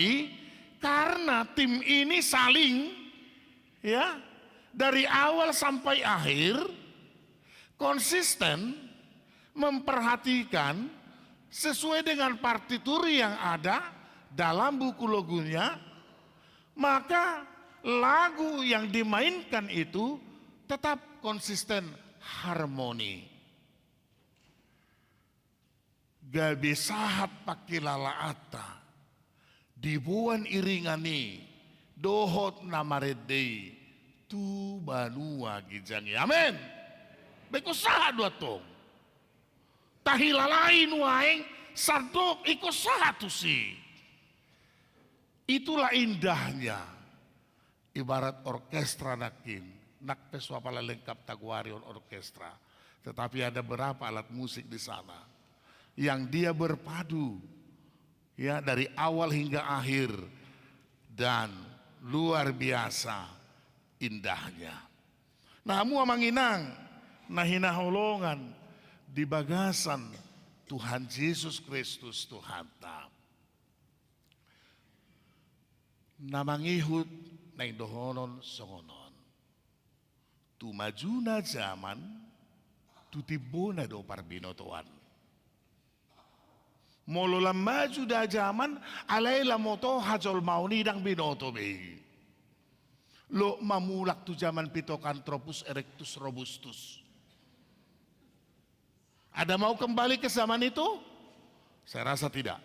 karena tim ini saling, ya, dari awal sampai akhir konsisten memperhatikan sesuai dengan partitur yang ada dalam buku logunya, maka lagu yang dimainkan itu tetap konsisten harmoni. Gabe sahat pangkilalaanta, diboan iringan i dohot na marende i tu banua ginjang i. Amen. Ba ingkon sahat do antong. Tahilalai nuaeng sandok ingkon sahat tusi. Itulah indahnya ibarat orkestra nangkin, nang pe so apala lengkap tagoari on orkestra. Tetapi ada berapa alat musik di sana yang dia berpadu, ya, dari awal hingga akhir, dan luar biasa indahnya. Nah, hamu amang inang na hinaholongan di bagasan Tuhan Jesus Kristus Tuhanta. Na mangihut naeng dohonon songon on. Tu majuna jaman, tu timbona do parbinotoan. Molo lam maju da jaman, alai lam oto hajolmaon i ndang binoto be i. Lok ma mulak tu jaman Pithecanthropus erectus robustus. Ada mau kembali ke zaman itu? Saya rasa tidak.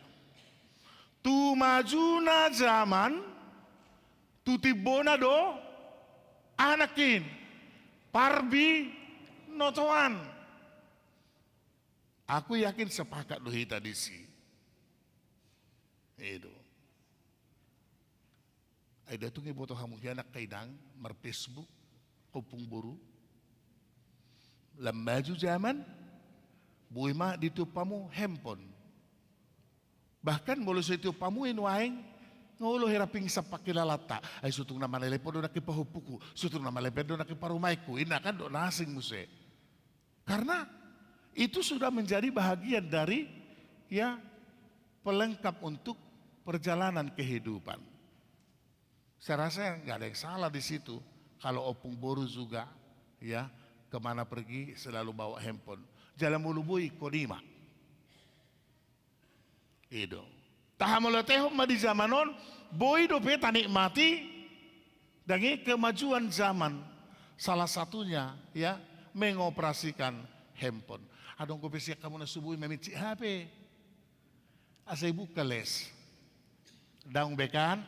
Tu majuna jaman, tu timbona do, aha nangkin, parbinotoan. Aku yakin sepakat do hita disi. Itu. Ai da tung iboto hamu hian angka inang, mar-Facebook, ompung boru. Lam maju jaman, boi ma ditiop hamu handphone. Bahkan molo so itiop hamu i nuaeng, nga olo hira pingsan pangkilalanta. Ai so tung na malelepon do nangkin pahompuku, so tung na malelepon do nangkin parumaenku, inna kan dohot na asing muse. Karena itu sudah menjadi bahagian dari, ya, pelengkap untuk perjalanan kehidupan. Saya rasa nggak ada yang salah di situ. Kalau ompung boru juga, ya, kemana pergi selalu bawa handphone. Jala molo boi ingkon i ma. I do. Tahamauliatehon ma di jaman on, boi dope tanikmati, ndang i, kemajuan zaman. Salah satunya, ya, mengoperasikan handphone. Adong dope sian hamu na so boi mamincit H P. Asa ibuka les. Daong be kan?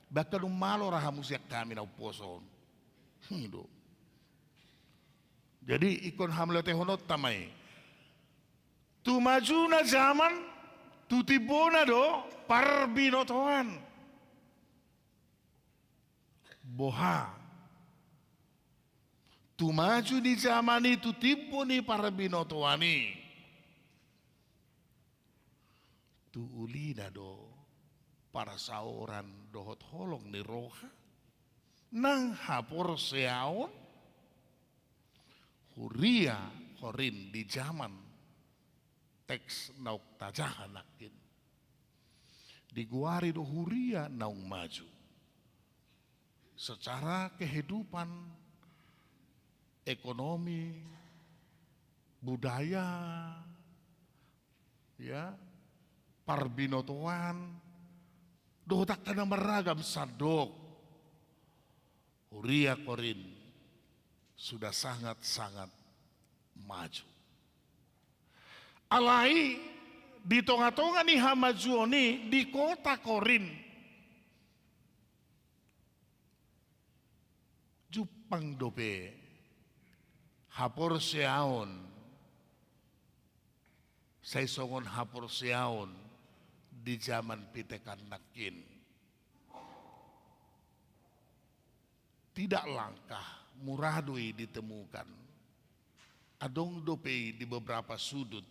Bahkan dung malo ra hamu sian hami na umposo on. I do. Jadi ingkon hamauliatehononta ma i. Tu majuna jaman, tu timbona do parbinotoan. Boha? Tu maju ni jaman i, tu timbo ni parbinotoan i. Tu ulina do parsaoran dohot holong ni roha nang haporseaon. Huria Korint di jaman teks naung tajaha nangkin digoari do huria naung maju secara kehidupan, ekonomi, budaya, ya, parbinotoan, dohot angka na marragam sandok. Huria Korint sudah sangat-sangat maju. Alai di tonga-tonga ni hamajuon i di kota Korint, jumpang dope haporseaon, sai songon haporseaon di jaman pitekan nangkin. Tidak langka, mura do i ditemukan. Adong dope i di beberapa sudut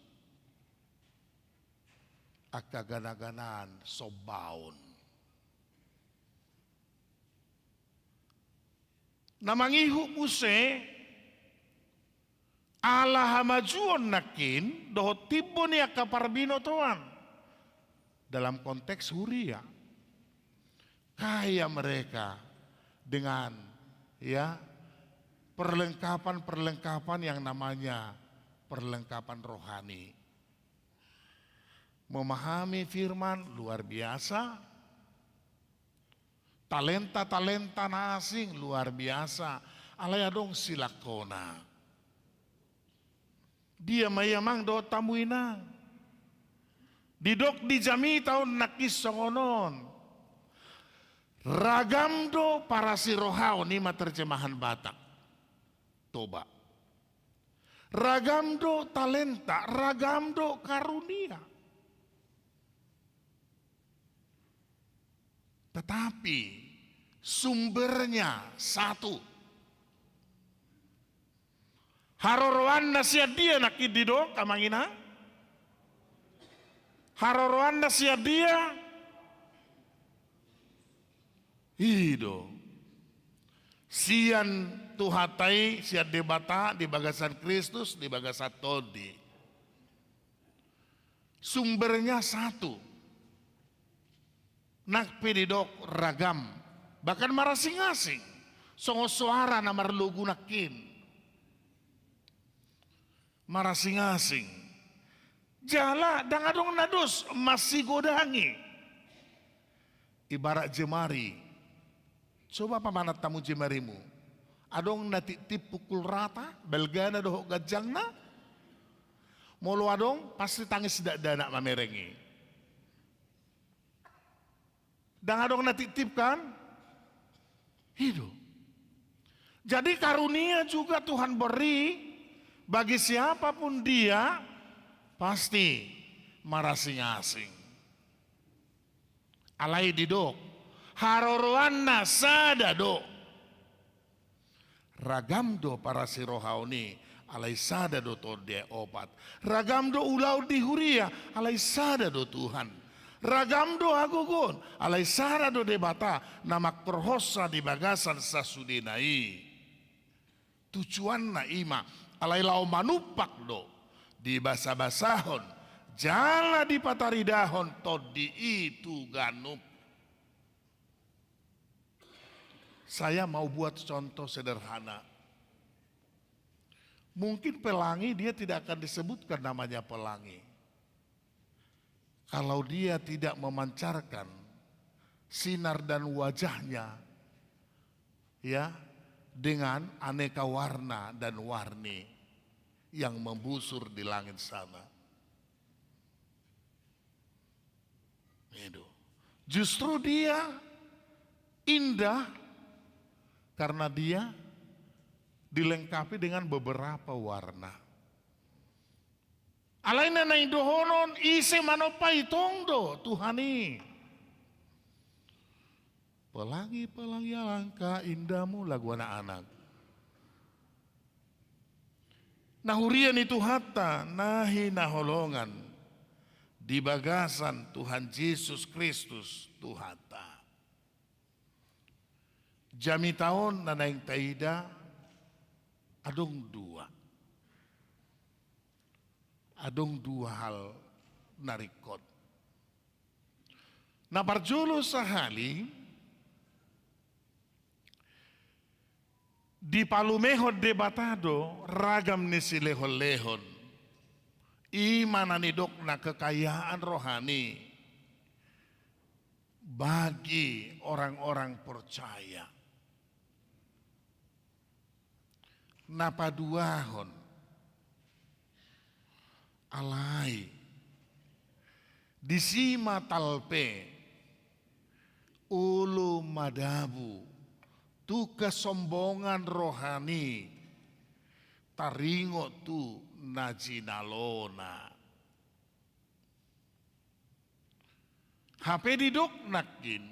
angka gana-ganaan sombaon. Na mangihut muse ala hamajuon nangkin dohot timbo ni angka parbinotoan dalam konteks huria. Kaya mereka dengan, ya, perlengkapan-perlengkapan yang namanya perlengkapan rohani. Memahami firman luar biasa, talenta-talenta na asing luar biasa, alai adong silangkona. Dia ma i amang dohot hamu inang? Didok di jamita on nangkin songon on. Ragam do parasirohaon, i ma terjemahan Batak. Toba. Ragam do talenta, ragam do karunia. Tetapi sumbernya satu. Haroroanna sian dia nangkin didok, amang inang? Haroroanna sian dia? I do. Sian Tuhanta i, sian Debata, di bagasan Kristus, di bagasan Tondi. Sumbernya satu. Nang pe didok ragam, bahkan marasing-asing, songon soara na marlogu nangkin. Marasing-asing. Jala ndang adong na dos masigodangi. Ibarat jemari. Coba pamanat hamu jemarimu. Adong na tiptip pukul rata, balgana dohot ganjangna? Molo adong, pasti tangis dakdanak mamereng i. Ndang adong na tiptip, kan? I do. Jadi karunia juga Tuhan beri bagi siapapun dia, pasti marasing-asing. Alai didok, haroroanna sada do. Ragam do parasirohaon i, alai sada do Tondi. Opat. Ragam do ulaon di huria, alai sada do Tuhan. Ragam do hagogoon, alai sada do Debata na mangkorhonsa di bagasan sasudena i. Tujuanna i ma, alai laho manumpak do, dibasabasahon, jala dipataridahon Tondi i tu ganup. Saya mau buat contoh sederhana. Mungkin pelangi dia tidak akan disebutkan namanya pelangi. Kalau dia tidak memancarkan sinar dan wajahnya, ya, dengan aneka warna dan warni yang membusur di langit sana. Itu. Justru dia indah karena dia dilengkapi dengan beberapa warna. Alai na naeng dohonon, ise manompa i? Tong do Tuhan i. Pelangi-pelangi alangkah indahmu, lagu anak-anak. Na huria ni Tuhanta na hinaholongan di bagasan Tuhan Jesus Kristus Tuhanta. Jamita on na naeng taida, adong dua. Adong dua hal na ringkot. Na parjolo sahali, dipalumehon Debata do ragam ni silehon-lehon. I ma na nidokna kekayaan rohani bagi orang-orang percaya. Na paduahon, Alai disi ma talpe olo madabu tu kesombongan rohani, taringot tu na jinalona. Hape didok nangkin,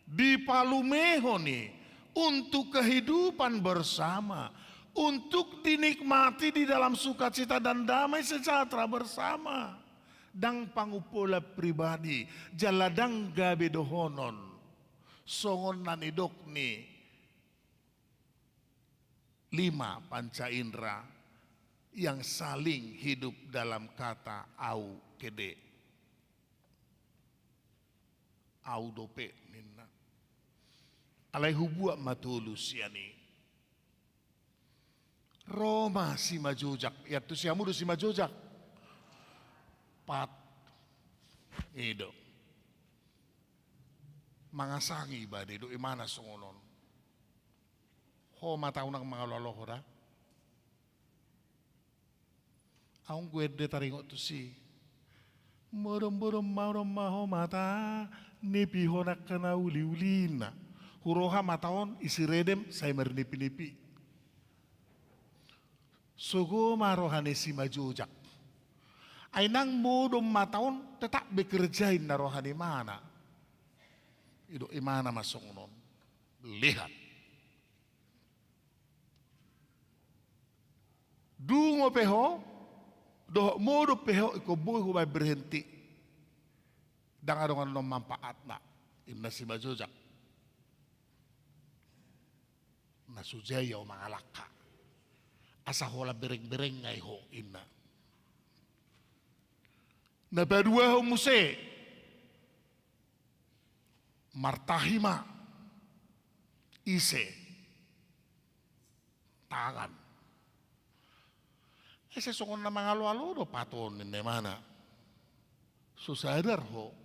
dipalumehon i untuk kehidupan bersama, untuk dinikmati di dalam sukacita dan damai sejahtera bersama. Ndang pangumpolan pribadi, jala ndang gabe dohonon. Songon na nidok ni lima panca indera yang saling hidup dalam kata au kede. Au dope ninna. Alai hubuat ma tolu sian i. Ro ma simajojak, ia tu siamu do simajojak. Pat. I do. Mangasangi ibana, didok imana songon on. Ho mata unang mangaloalo ho da. Aung gue ende taringot tusi. Modom-modom ma, modom ma ho mata, nipi ho nangkana uli-ulina. Huroha mata on isi redem sai marnipi-nipi. Sogo ma roha ni simajojak. Ai nang modom mata on tetap bekerja inna roha ni imana. Didok imana ma songon on. Lihat. Dungo pe ho, dohot modom pe ho, ingkon boi hubaen berhenti. Ndang adong annon manfaatna, inna simajojak. Na so jai au mangalangka. Asa holan bereng-berengai ho, inna. Na paduahon muse. Martahi ma ise tangan. Ese songon na mangaloalo do paton ninna imana. So sadar ho.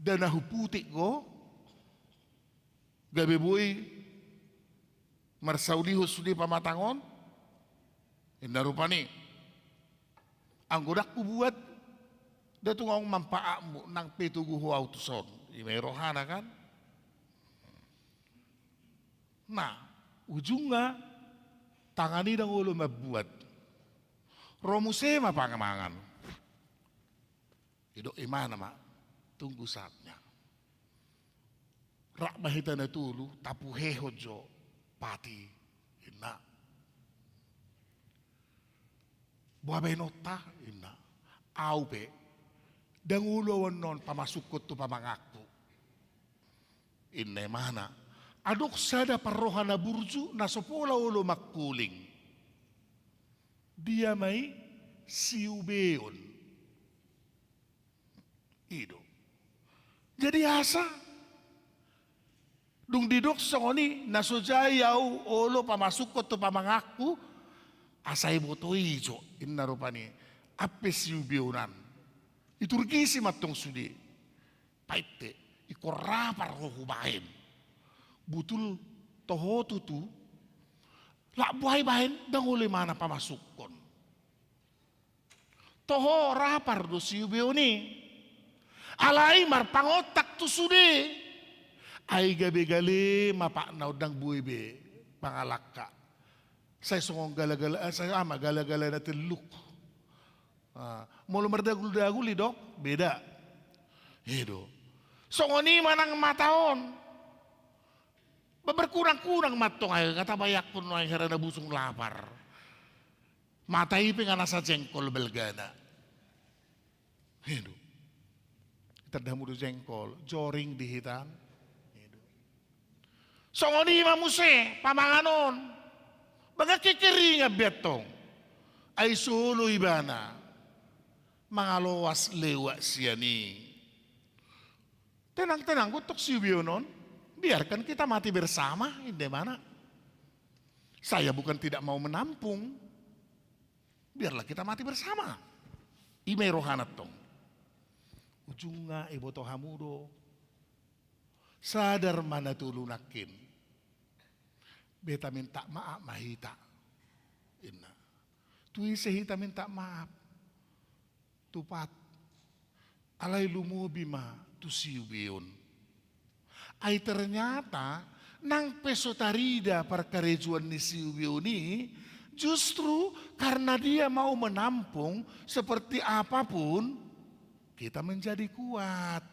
Ndang na huputik go. Gabe boi marsaulihon sude pamatang on. Inna rupani. Anggo ndang hubuat, ndang tung adong manfaatmu, nang pe togu ho au tuson. Ima i rohana kan. Nah, ujungna tangan i ndang olo mambuat. Ro muse ma pamangan. Didok imana ma, tunggu saatnya. Rap ma hita na tolu, tapuhehon jo pati, inna. Boha baenonta, inna. Au pe, ndang olo au annon pamasukkon tu pamanganku. Inna imana. Adong sada parroha na burju, na so pola olo mangkuling. Dia ma i? Siubeon. I do. Jadi asa dung didok songon i, na so jai au olo pamasukkon tu pamanganku, asa iboto i jo, inna rupani, ampe siubeonan. Iturgisi mantong sude. Painte, ingkon rapar ho hubaen. Butul toho tutu, lak boha ibaen, ndang olo imana pamasukkon. Toho rapar do siubeon i. Alai marpangontak tu sude. Ai gabe gale ma patna, ndang boi be mangalangka. Sai songon gala-gala, eh, sai ama gala-gala na telluk. Ah, molo mardagul-dagul i dok, beda. I do. Songon i ma nang mata on. Ba berkunang-kunang mantong, ai nga tabayangkon nuaeng hera na busung lapar. Mata i pe nga na sajengkol balgana. I do. Itanda hamu do jengkol, joring di hita an. I do. Songon i ma muse pamangan on. Ba nga kekeringan be antong. Ai so olo ibana mangaloas lewat sian i. Tenang-tenang, gok tong siubeon on, biarkan kita mati bersama, inna imana. Saya bukan tidak mau menampung. Biarlah kita mati bersama. Ima i rohana tong. Ujungna iboto hamu do. Sadar ma na tolu nangkin. Beta minta maaf ma hita. Inna. Tu ise hita minta maaf? Tupat. Alai lumobi ma tu siubeon. Ai ternyata nang pe so tarida parkarejoan ni siubeon i, justru karena dia mau menampung seperti apapun, kita menjadi kuat.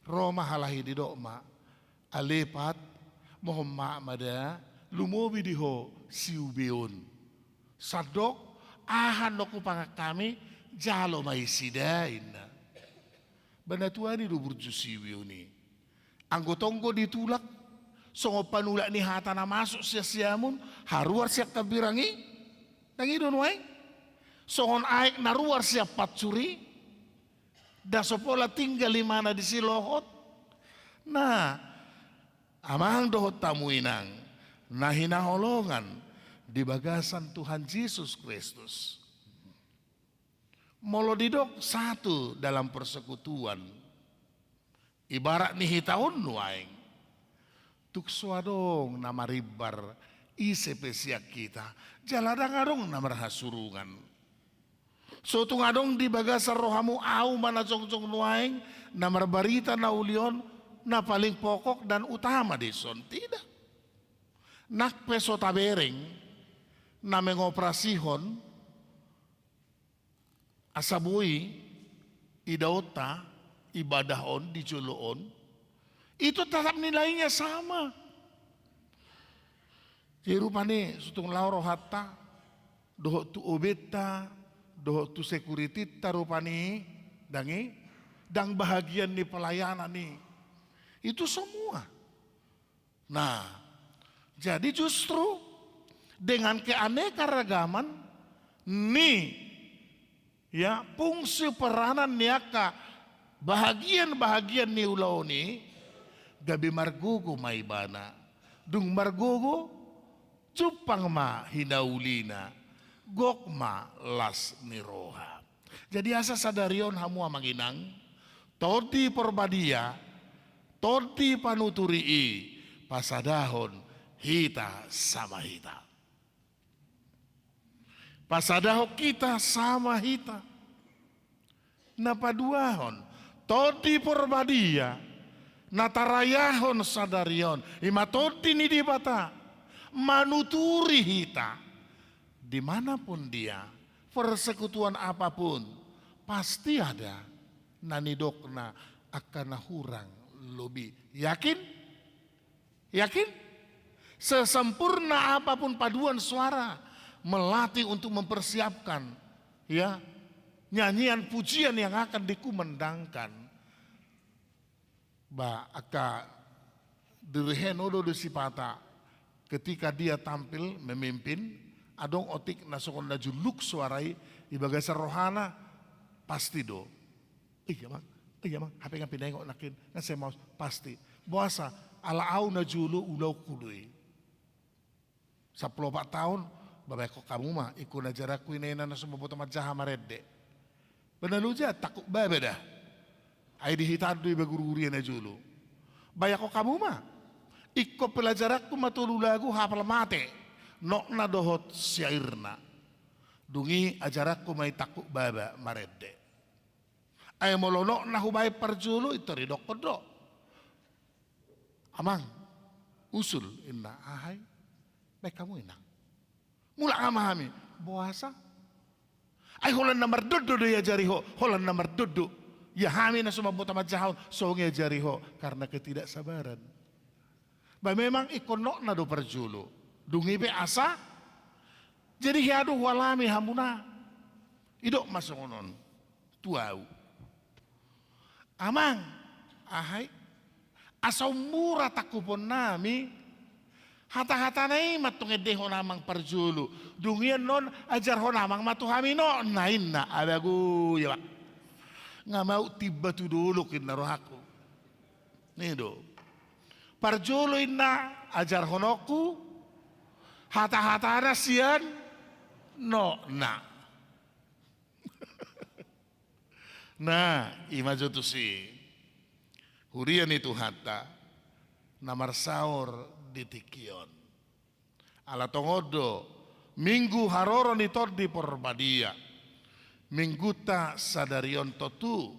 Ro ma halak i didok ma, "Ale Pat, mohon maaf ma da, lumobi di ho siubeon. Sandok, aha na hupangan hami, jalo ma i sida," inna. Ba na tuani do burju siubeon i. Anggo tonggo ditulak, songon panulak ni hata na masuk sian siamun, haruar sian hambirang i, nang i do nuaeng. Songon aek na ruar sian pansur i, da so pola tinggal imana disi lohot. Nah, amang dohot hamu inang na hinaholongan di bagasan Tuhan Jesus Kristus. Molo didok satu dalam persekutuan, ibarat ni hita on nuaeng, tung so adong na marimbar ise pe sian hita, jala ndang adong na marhasurungan. So tung adong di bagasan rohamu, au ma na jongjong nuaeng na marbarita na uli on, na paling pokok dan utama dison? Tidak. Nang pe so tabereng na mengoperasihon, asa boi idaonta ibadah on di jolo on, itu tetap nilainya sama. Jadi rupani so tung laho rohanta dohot tu obetta, dohot tu sekuritinta rupani, ndang i, ndang bahagian ni pelayanan i. Itu semua. Nah, jadi justru dengan keanekaragaman ni, ya, fungsi peranan ni angka bahagian-bahagian ni ulaon i, gabe margogo ma ibana. Dung margogo, jumpang ma hinaulina, gok ma las ni roha. Jadi asa sadari on hamu amang inang, Tondi Porbadia, Tondi Panuturi i, pasadahon hita sama hita. Pasadahon hita sama hita. Na paduahon, Tondi Porbadia na tarayahon sadari on, i ma Tondi ni Debata, manuturi hita. Di mana pun dia, persekutuan apapun, pasti ada na nidokna angka na hurang lobi. Yakin? Yakin? Sesempurna apapun paduan suara, melatih untuk mempersiapkan, ya, nyanyian pujian yang akan dikumandangkan. Ba, angka dirihen on do sipata, ketika dia tampil memimpin, adong otik na songon na julluk suara i, di bagasan rohana, pasti do. Iya, Mang. Iya, Mang. Hape nga pinaingot nangkin, nga sai maos, pasti. Boasa, ala au na jolo ulaonku do i. Sampulu opat taon, ba baen hamu ma, ingkon ajaranku i na ina na so mamboto manjaha marende. Ba na loja, tangkup baba da. Ai di hita do iba guru-guru i na jolo. Baen hamu ma, ingkon pelajaranku ma tolu lagu hafal mate. Notna dohot syairna. Dung i ajaranku ma i tangkup baba marende. Ai molo notna hubaen parjolo, intor didokkon do. Amang, usul, inna, aha i? Baen hamu inang. Mulak ma hami, boasa? Ai holan na mardondo do iajari ho, holan na mardondo. Ia hami na so mamboto manjaha on, so diajari ho, karena ketidaksabaran. Ba memang ingkon notna do parjolo. Dung i pe asa, jadi hea do hualami hamuna. Didok ma songon on tu au. Amang, aha i? Asa ummura tangkuponnami. Hata-hatana i ma tong endehon amang parjolo. Dung i annon ajarhon amang ma tu hami notna inna, abago ia ba. Nga mau timba tu dolok inna rohangku. Ni do. Parjolo inna ajarhononku, hata-hatana sian notna. Nah, i ma jo tusi. Huria ni Tuhanta, na marsaor di tingki on. Ala tongon do, Minggu haroro ni Tondi Porbadia. Minggunta sadari on tontu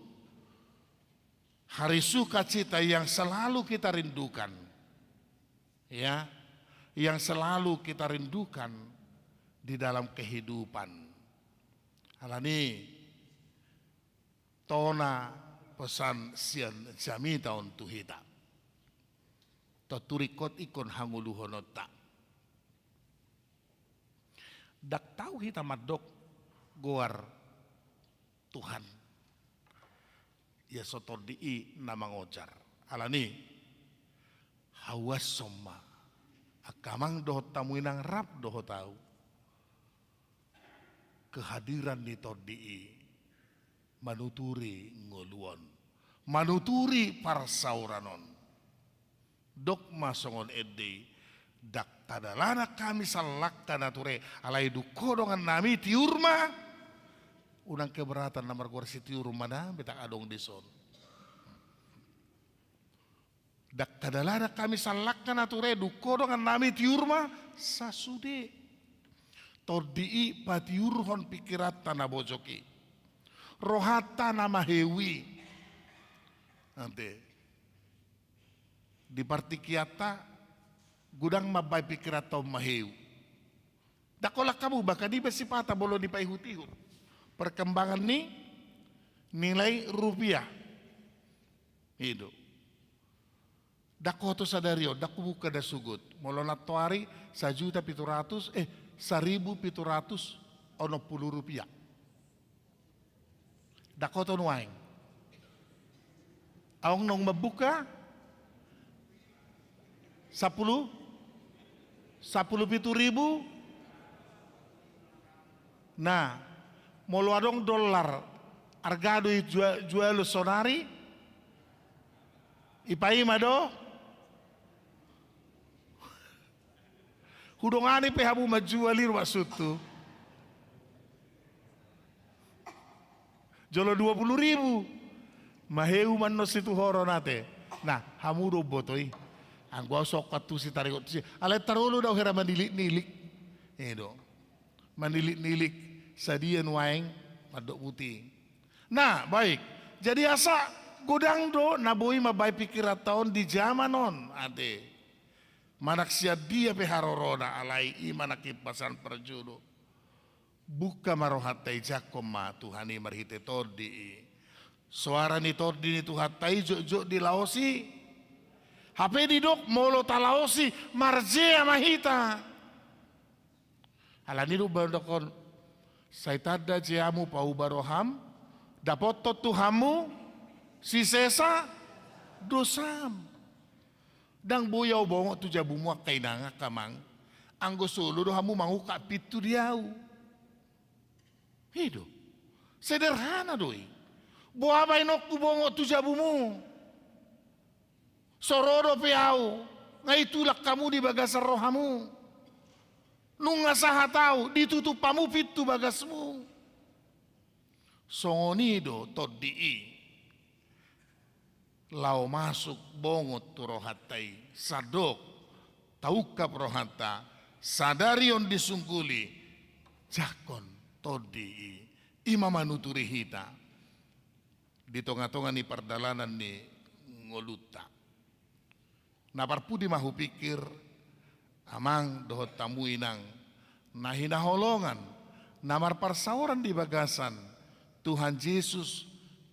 hari sukacita yang selalu kita rindukan, ya, yang selalu kita rindukan di dalam kehidupan. Alani tona pesan sian jamita on tu hita. Tontu ringkot ingkon hangoluhononta. Ndang tau hita mandok goar Tuhan. Ia so Tondi i na mangojar. Alani hauashon ma angka amang dohot hamu inang rap dohot ahu. Kehadiran ni Tondi i manuturi ngolu on, manuturi parsaoran on. Dok ma songon ende i, ndang tadalanan hami sallangta na ture, alai dung ho dongannami tiur ma. Unang keberatan na margoar si tiur ma na, betak adong dison. Ndang tadalanan hami sallangta na ture, dung ho dongannami tiur ma sasude. Tondi i patiurhon pingkiranta na bojok i, rohanta na maheu i. Ate. Di partingkianta godang mambaen pingkiranta on maheu. Ndang holan hamu, bahkan iba sipata molo dipaihut-ihut perkembangan ni nilai rupiah. I do. Ndang holan tu sadari on, ndang hubuka na sogot. Molo nantoari sajuta pitu ratus, eh, saribu pitu ratus onom pulu rupiah. Ndang holan tu nuaeng. Adong naung mambuka? Sampulu? Sampulu pitu ribu? Nah, molo adong dolar, arga do i jua-, jualon sonari? Ipaima do? Hudongani pe hamu manjual i do maksudhu. Jolo dua pulu ribu. Maheu ma annon situhoron ate. Nah, hamu do umboto i. Anggo ahu so ongkap tusi taringot tusi. Alai tarolu do ahu hera manilik-nilik. I do. Manilik-nilik sadia nuaeng mandok buti. Nah, baik. Jadi asa godang do na boi mambaen pingkiranta on di jaman on ate. Manang sian dia pe harorona, alai i ma nangkin pasan parjolo. Buka ma rohanta i, jangkon ma Tuhan i marhite Tondi i. Soara ni Tondi ni Tuhanta i jotjot dilaosi. Hape didok molo talaosi marjea ma hita. Alani do umbahen dokkon, sai tanda jeamu pauba roham, dapothon tu hamu sisesa dosam. Ndang boi ahu bongot tu jabumu angka inang angka amang, anggo solo do hamu mangungkap pintu di ahu. I do. Sederhana do i. Boha baenonku bongot tu jabumu? So ro dope ahu, nga itulak hamu di bagasan rohamu. Nunga sahat ahu, ditutup hamu pintu bagasmu. Songon i do Tondi i. Laho masuk bongot tu rohanta i, sandok taungkap rohanta, sadari on disungguli, jangkon Tondi i. I ma manuturi hita di tongatonga ni pardalanan ni ngolunta. Na parpudi ma hupingkir, amang dohot hamu inang, na hinaholongan, na marparsaoran di bagasan Tuhan Jesus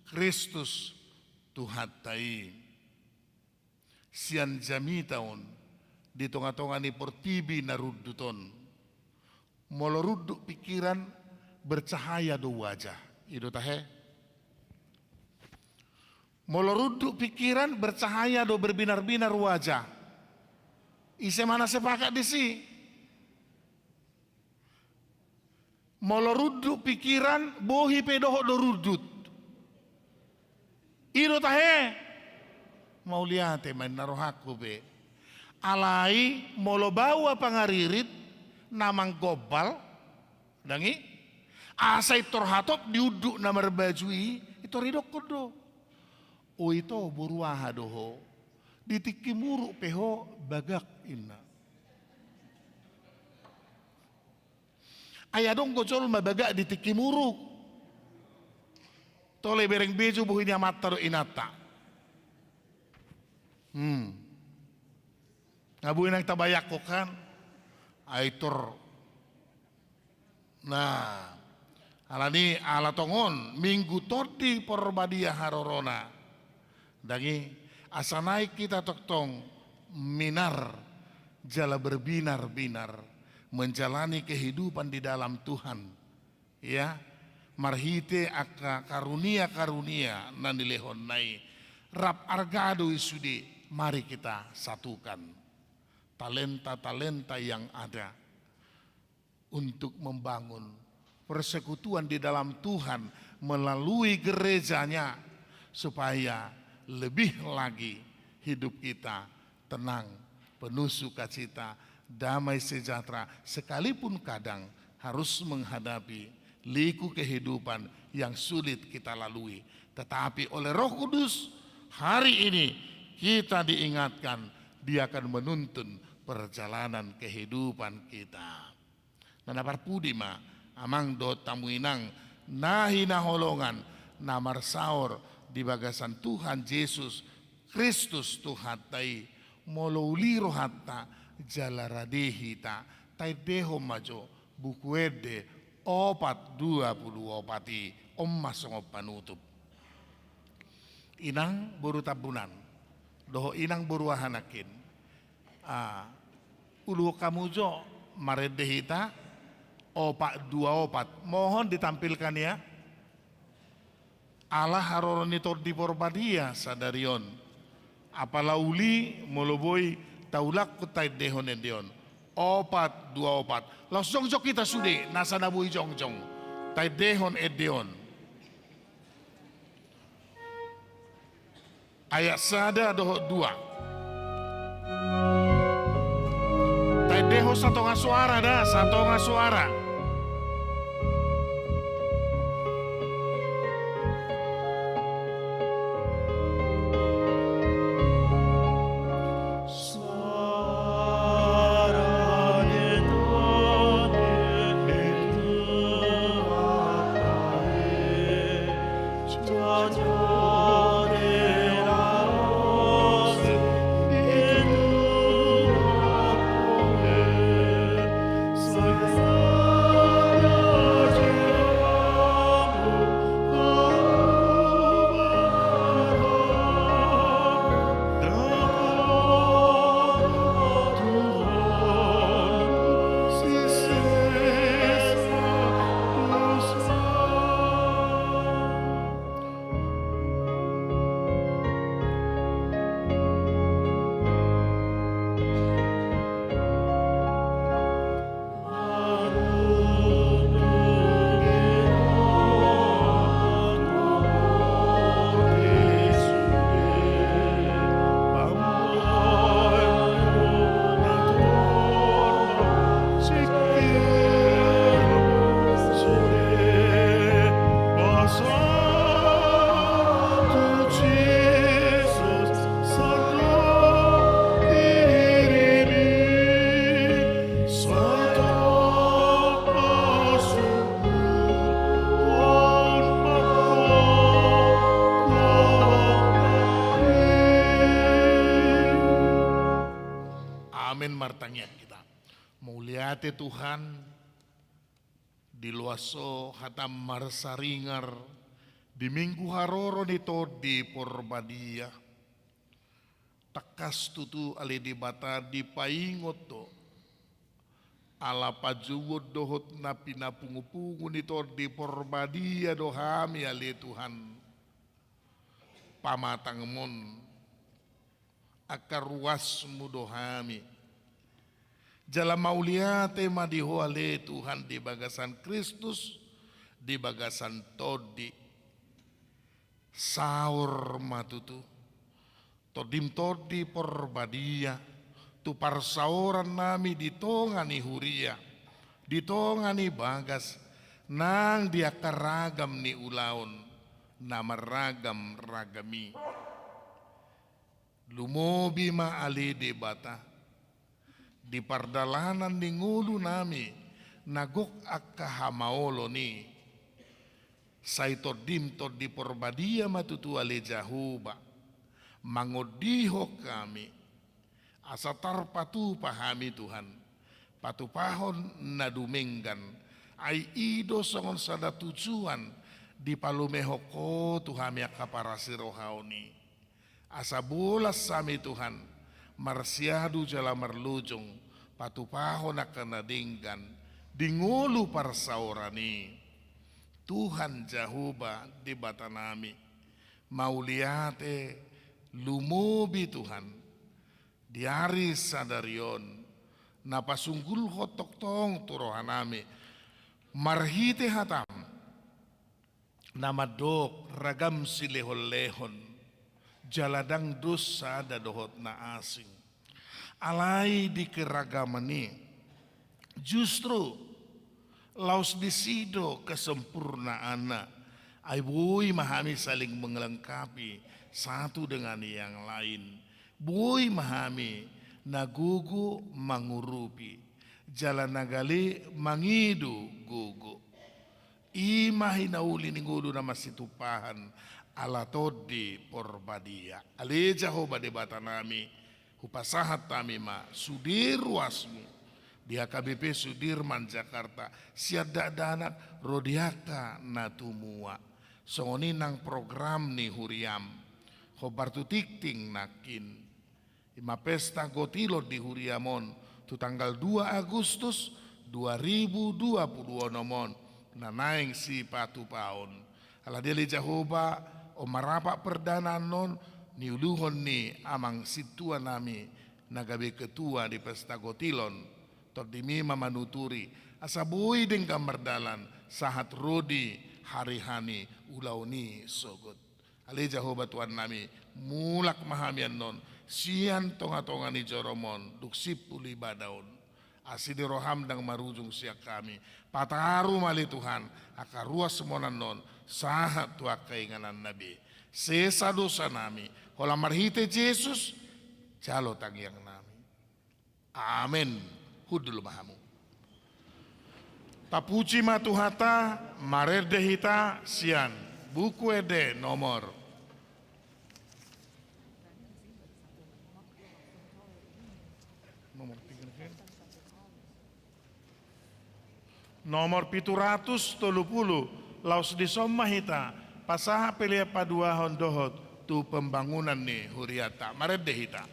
Kristus Tuhanta i. Sian jamita on, di tongatonga ni portibi na rundut on, molo rundut pingkiran, bercahaya do wajah. I do tahe? Molo rundut pingkiran, bercahaya do, berbinar-binar wajah. Ise ma na sepakat disi? Molo rundut pingkiran, bohi pe dohot do rundut. I do tahe? Mauliate ma inna rohangku be. Alai molo baoa pangaririt na manggombal, ndang i? Asa intor hatop di unduk na marbaju i, intor idokkon do. O ito, boru aha do ho? Di tingki muruk pe ho bagak, inna. Ai adong do jolma bagak di tingki muruk. Tole bereng beju bohi ni amanta dohot inanta. Hmm. Nga boi nang tabayangkon kan? Ai tor. Nah, alani ala tongon Minggu Tondi Porbadia harorona. Dang i, asa naeng hita tongtong minar jala berbinar-binar menjalani kehidupan di dalam Tuhan. Ya, marhite angka karunia-karunia na nilehonna i, rap arga do i sude, mari kita satukan talenta-talenta yang ada untuk membangun persekutuan di dalam Tuhan melalui gereja-Nya, supaya lebih lagi hidup kita tenang, penuh sukacita, damai sejahtera, sekalipun kadang harus menghadapi liku kehidupan yang sulit kita lalui. Tetapi oleh Roh Kudus, hari ini kita diingatkan, Dia akan menuntun perjalanan kehidupan kita. Na, na parpudi ma, amang dohot hamu inang na hinaholongan, na marsaor di bagasan Tuhan Jesus Kristus Tuhanta i, molo uli rohanta jala rade hita, taendehon ma jo Buku Ende opat dua pulu opat i, on ma songon panutup. Inang boru Tambunan, dohot inang boru aha nangkin. Ah, uluhon hamu jo marende hita, opat dua opat. Mohon ditampilkan ya. Ala haroro ni Tondi Porbadia sadari on. Apala uli, molo boi, taulakhon taendehon ende on. Opat dua opat. Laos jongjong hita sude, nasa na boi jongjong. Taendehon ende on. Ayat sada dohot dua. Taendehon satonga soara da, satonga soara. Amen. Martangiang hita. Mauliate Tuhan, di loas Ho hata marsaringar di Minggu haroro ni Tondi Porbadia. Tangkas tutu ale Debata dipaingot do, ala pajouon dohot na pinapungupungu ni Tondi Porbadia do hami ale Tuhan. Pamatangmon, angka ruasmu do hami. Jala mauliate ma di Ho ale Tuhan di bagasan Kristus, di bagasan Tondi. Saor ma tutu Tondim Tondi Porbadia tu parsaoran nami di tonga ni huria, di tonga ni bagas, nang di angka ragam ni ulaon na marragam-ragam i. Lumobi ma ale Debata di pardalanan ni ngolu nami na gok angka hamaolon i. Sai Tondim Tondi Porbadia ma tutu ale Jahowa, mangondihon hami, asa tarpatupa hami Tuhan, patupahon na dumenggan, ai i do songon sada tujuan dipalumehon Ho tu hami angka parasirohaon i. Asa bolas hami Tuhan, marsiadu jala marlojong, patupahon angka na denggan di ngolu parsaoran i. Tuhan Jahowa Debatanami, mauliate lumobi Tuhan, di ari sadari on, na pasunggulhon tongtong tu rohanami, marhite hatam, na mandok ragam silehonlehon, jala ndang dos sada dohot na asing. Alai di keragaman i, justru laos disi do kesempurnaanna, ai boi ma hami saling melengkapi satu dengan yang lain, boi ma hami na gogo mangurupi, jala na gale mangido gogo. I ma hinauli ni ngolu na marsitumpahan ala Tondi Porbadia. Ale Jahowa Debatanami, hupasahat hami ma sude ruasmu di H K B P Sudirman Jakarta, sian dakdanak ro di angka na tumua. Songon i nang program ni huriam, hombar tu tingting nangkin. I ma pesta gotilon di huriam on tu tanggal dua Agustus dua ribu dua puluh onom on, na naeng sipatupaon. Alani i ale Jahowa, on ma rapat perdana annon niuluhon ni amang sintuanami na gabe ketua di pesta gotilon. Tondimi ma manuturi, asa boi denggan mardalan sahat ro di hari-hari ni ulaon i sogot. Ale Jahowa Tuhannami, mulak ma hami annon sian tonga-tonga ni jorom on, dung simpul ibada on. Asi ni roham ndang marujung sian hami. Pataru ma ale Tuhan, angka ruasmon annon, sahat tu angka ingananna be. Sesa dosanami, holan marhite Jesus, jalo tangiangnami. Amen. Hundul ma hamu. Tapuji ma Tuhanta, marende hita sian Buku Ende nomor. Nomor tiga. Nomor pitu ratus tolu pulu, laos dison ma hita pasahat pelean paduahon dohot tu pembangunan ni hurianta. Marende hita.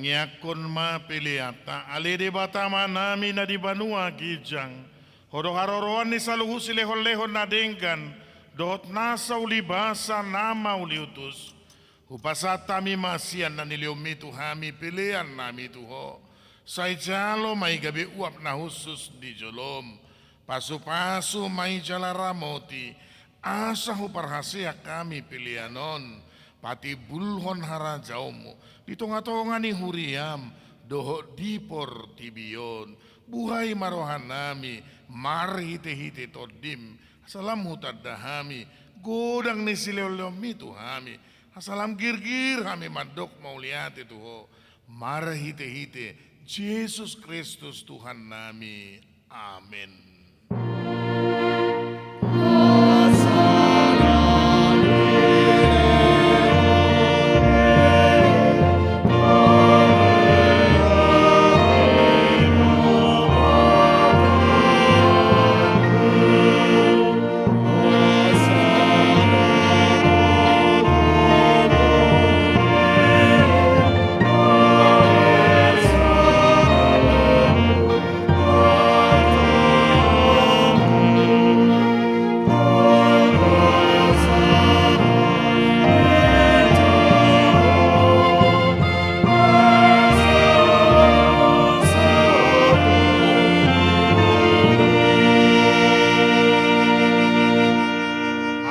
Tangiangkon ma peleanta. Ale Debata Amanami na di banua ginjang, Ho do haroroan ni saluhut silehonlehon na denggan dohot nasa ulibasa na mauliutus. Hupasahat hami ma sian na nilehonMi tu hami peleannami tu Ho. Sai jalo ma i gabe uap na hushus di joloM. Pasupasu ma i jala ramoti, asa huparhaseang hami pelean on patimbulhon harajaonMu di tongatonga ni huriaM dohot di portibi on. Buhai ma rohanami marhitehite TondiM, asa lam hutanda hami godang ni silehonlehonMi tu hami, asa lam girgir hami mandok mauliate tu Ho, marhitehite Jesus Kristus Tuhannami. Amen.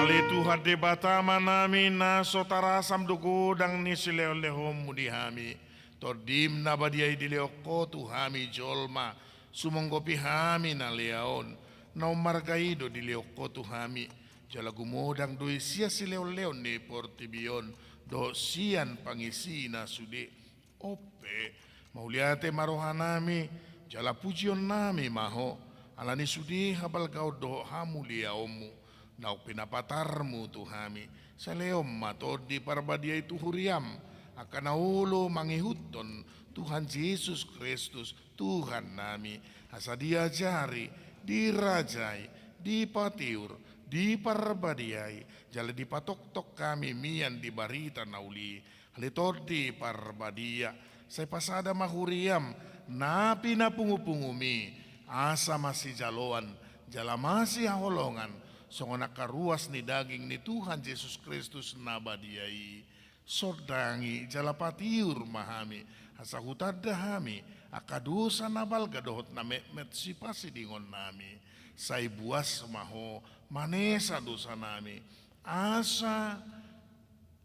Ale Tuhan Debata Amanami, na so tarasam do godang ni silehonlehonMu di hami, TondiM na badia i dilehon Ho tu hami jolma, sumonggopi hami na lea on. Na ummarga i do dilehon Ho tu hami, jala gumodang do i sian silehonlehon ni portibi on dohot sian pangisina sude. On pe, mauliate ma rohanami jala pujionnami ma Ho, ala ni sude habalgaon dohot hamuliaonMu naung pinapatarMu tu hami. Sai lehon ma Tondi Parbadia i tu huriaM angka na olo mangihuthon Tuhan Jesus Kristus Tuhannami, asa diajari, dirajai, dipatiur, diparbadiai, jala dipatongtong hami mian di barita na uli i. Ale Tondi Parbadia, sai pasada ma huriaM na pinapungupunguMi, asa masijaloan jala masihaholongan songon angka ruas ni daging ni Tuhan Jesus Kristus na badia i. Sondangi jala patiur ma hami, asa hutanda hami angka dosa na balga dohot na metmet sipasidingonnami. Sai buas ma Ho manesa dosanami, asa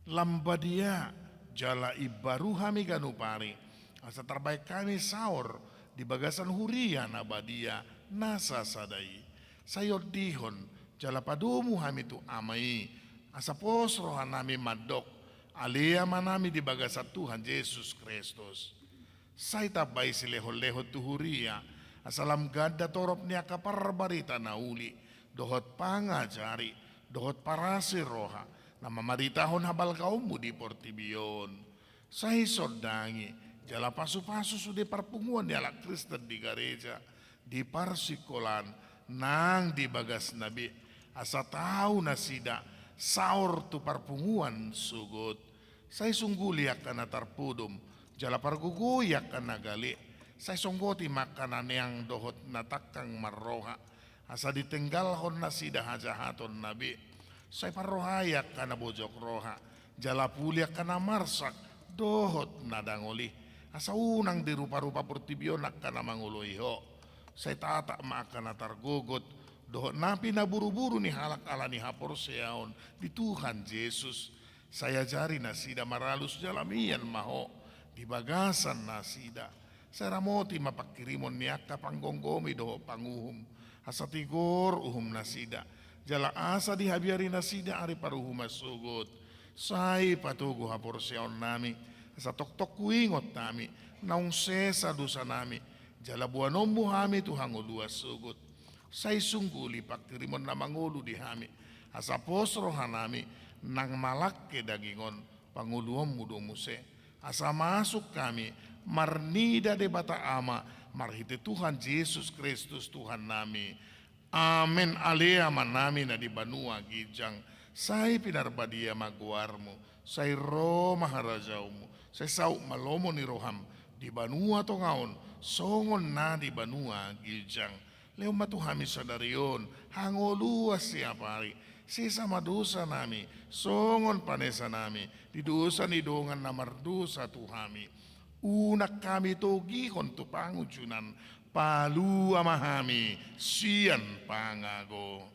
lam badia jala imbaru hami ganup ari, asa tarbahen hami saor di bagasan huria na badia na sasada i. Sai ondihon jala padomu hami tu Ama i, asa pos rohanami mandok: Ale Amanami di bagasan Tuhan Jesus Kristus. Sai tambai silehonlehon tu huria, asa lam ganda torop ni angka parbarita na uli, dohot pangajari, dohot parasi roha, na mamaritahon habalgaonMu di portibi on. Sai sondangi jala pasupasu sude parpunguan ni halak Kristen di gareja, di parsingkolaan, nang di bagasna be, asa tau nasida saor tu parpunguan sogot. Sai sungguli angka na tarpodom, jala pargogoi angka na gale. Sai songgoti ma angka na neang dohot na tangkang marroha, asa ditenggalhon nasida hajahatonna be. Sai parrohai angka na bojok roha, jala puli angka na marsak dohot na dangol i. Asa unang diruparupa portibi on angka na mangoloi Ho. Sai tatak ma angka na targogot dohot na pinaburuburu ni halak ala ni haporseaon di Tuhan Jesus. Sai ajari nasida maralus jala mian ma Ho di bagasan nasida. Sai ramoti ma pangkirimon ni angka panggomgomi dohot panguhum, asa tigor uhum nasida, jala asa dihabiari nasida ari paruhuman sogot. Sai patogu haporseaonnami, asa tongtong huingot hami naung sesa dosanami, jala boanonmu hami tu hangoluan sogot. Sai sungguli pangkirimon na mangolu di hami, asa pos rohanami nang malangke daging on, pangoluonmu do muse. Asa masuk hami marnida Debata Ama marhite Tuhan Jesus Kristus Tuhannami. Amen. Ale Amanami na di banua ginjang, sai pinarbadia ma goarmu, sai ro ma harajaonmu, sai saut ma lomo ni roham, di banua tonga on songon na di banua ginjang. Lehon ma tu hami sadari on hangoluan siapari. Sesa ma dosanami songon panesanami di dosa ni dongan na mardosa tu hami. Unang hami togihon tu pangunjunan. Palua ma hami sian pangago.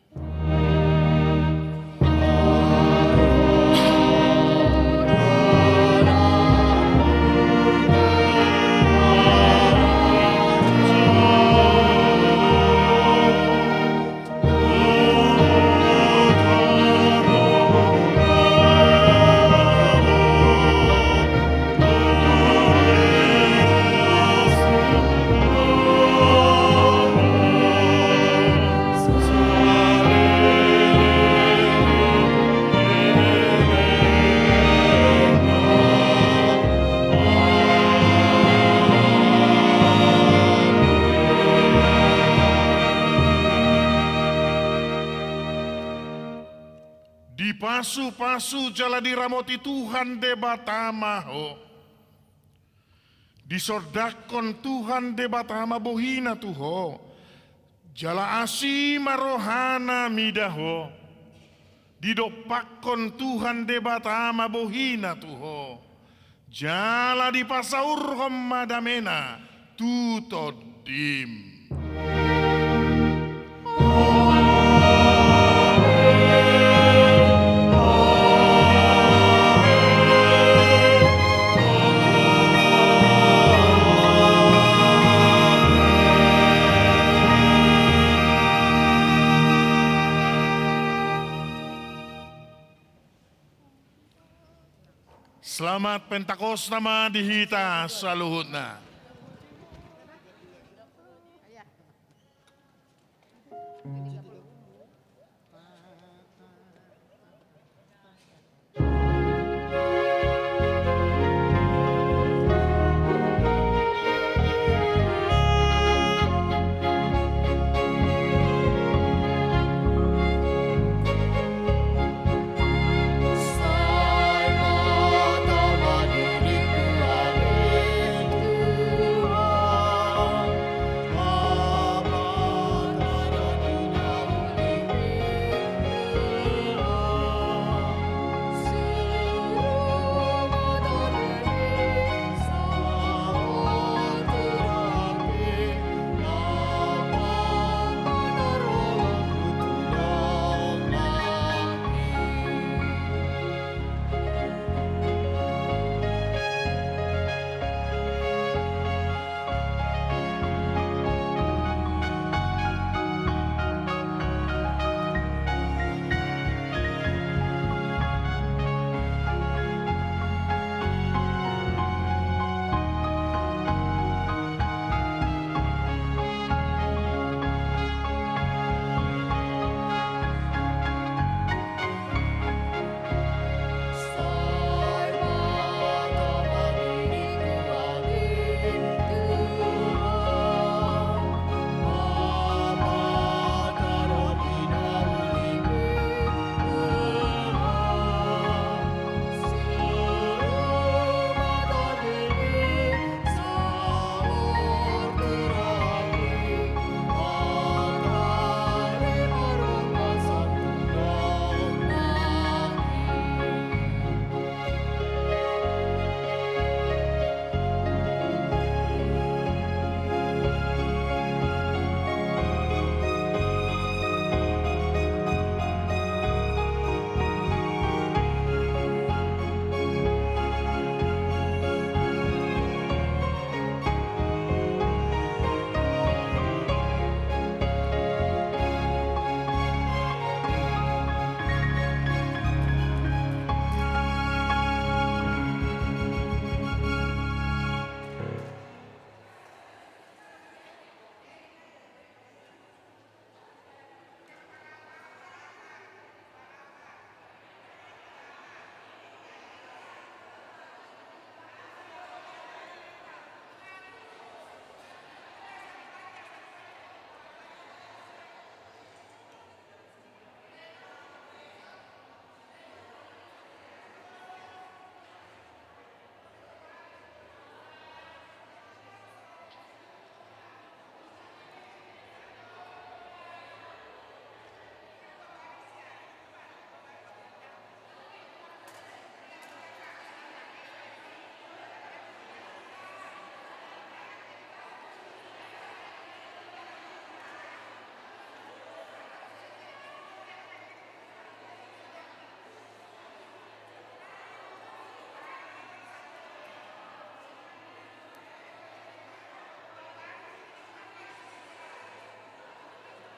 Dipasupasu jala diramoti Tuhan Debata ma ho. Disondangkon Tuhan Debata ma bohina tu ho, jala asi ma rohana mida ho. Didompakkon Tuhan Debata ma bohina tu ho, jala dipasaurhon ma damena tu tondim. Selamat Pentakosta ma di hita saluhutna.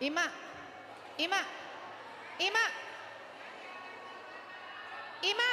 Ima, ima, ima, ima,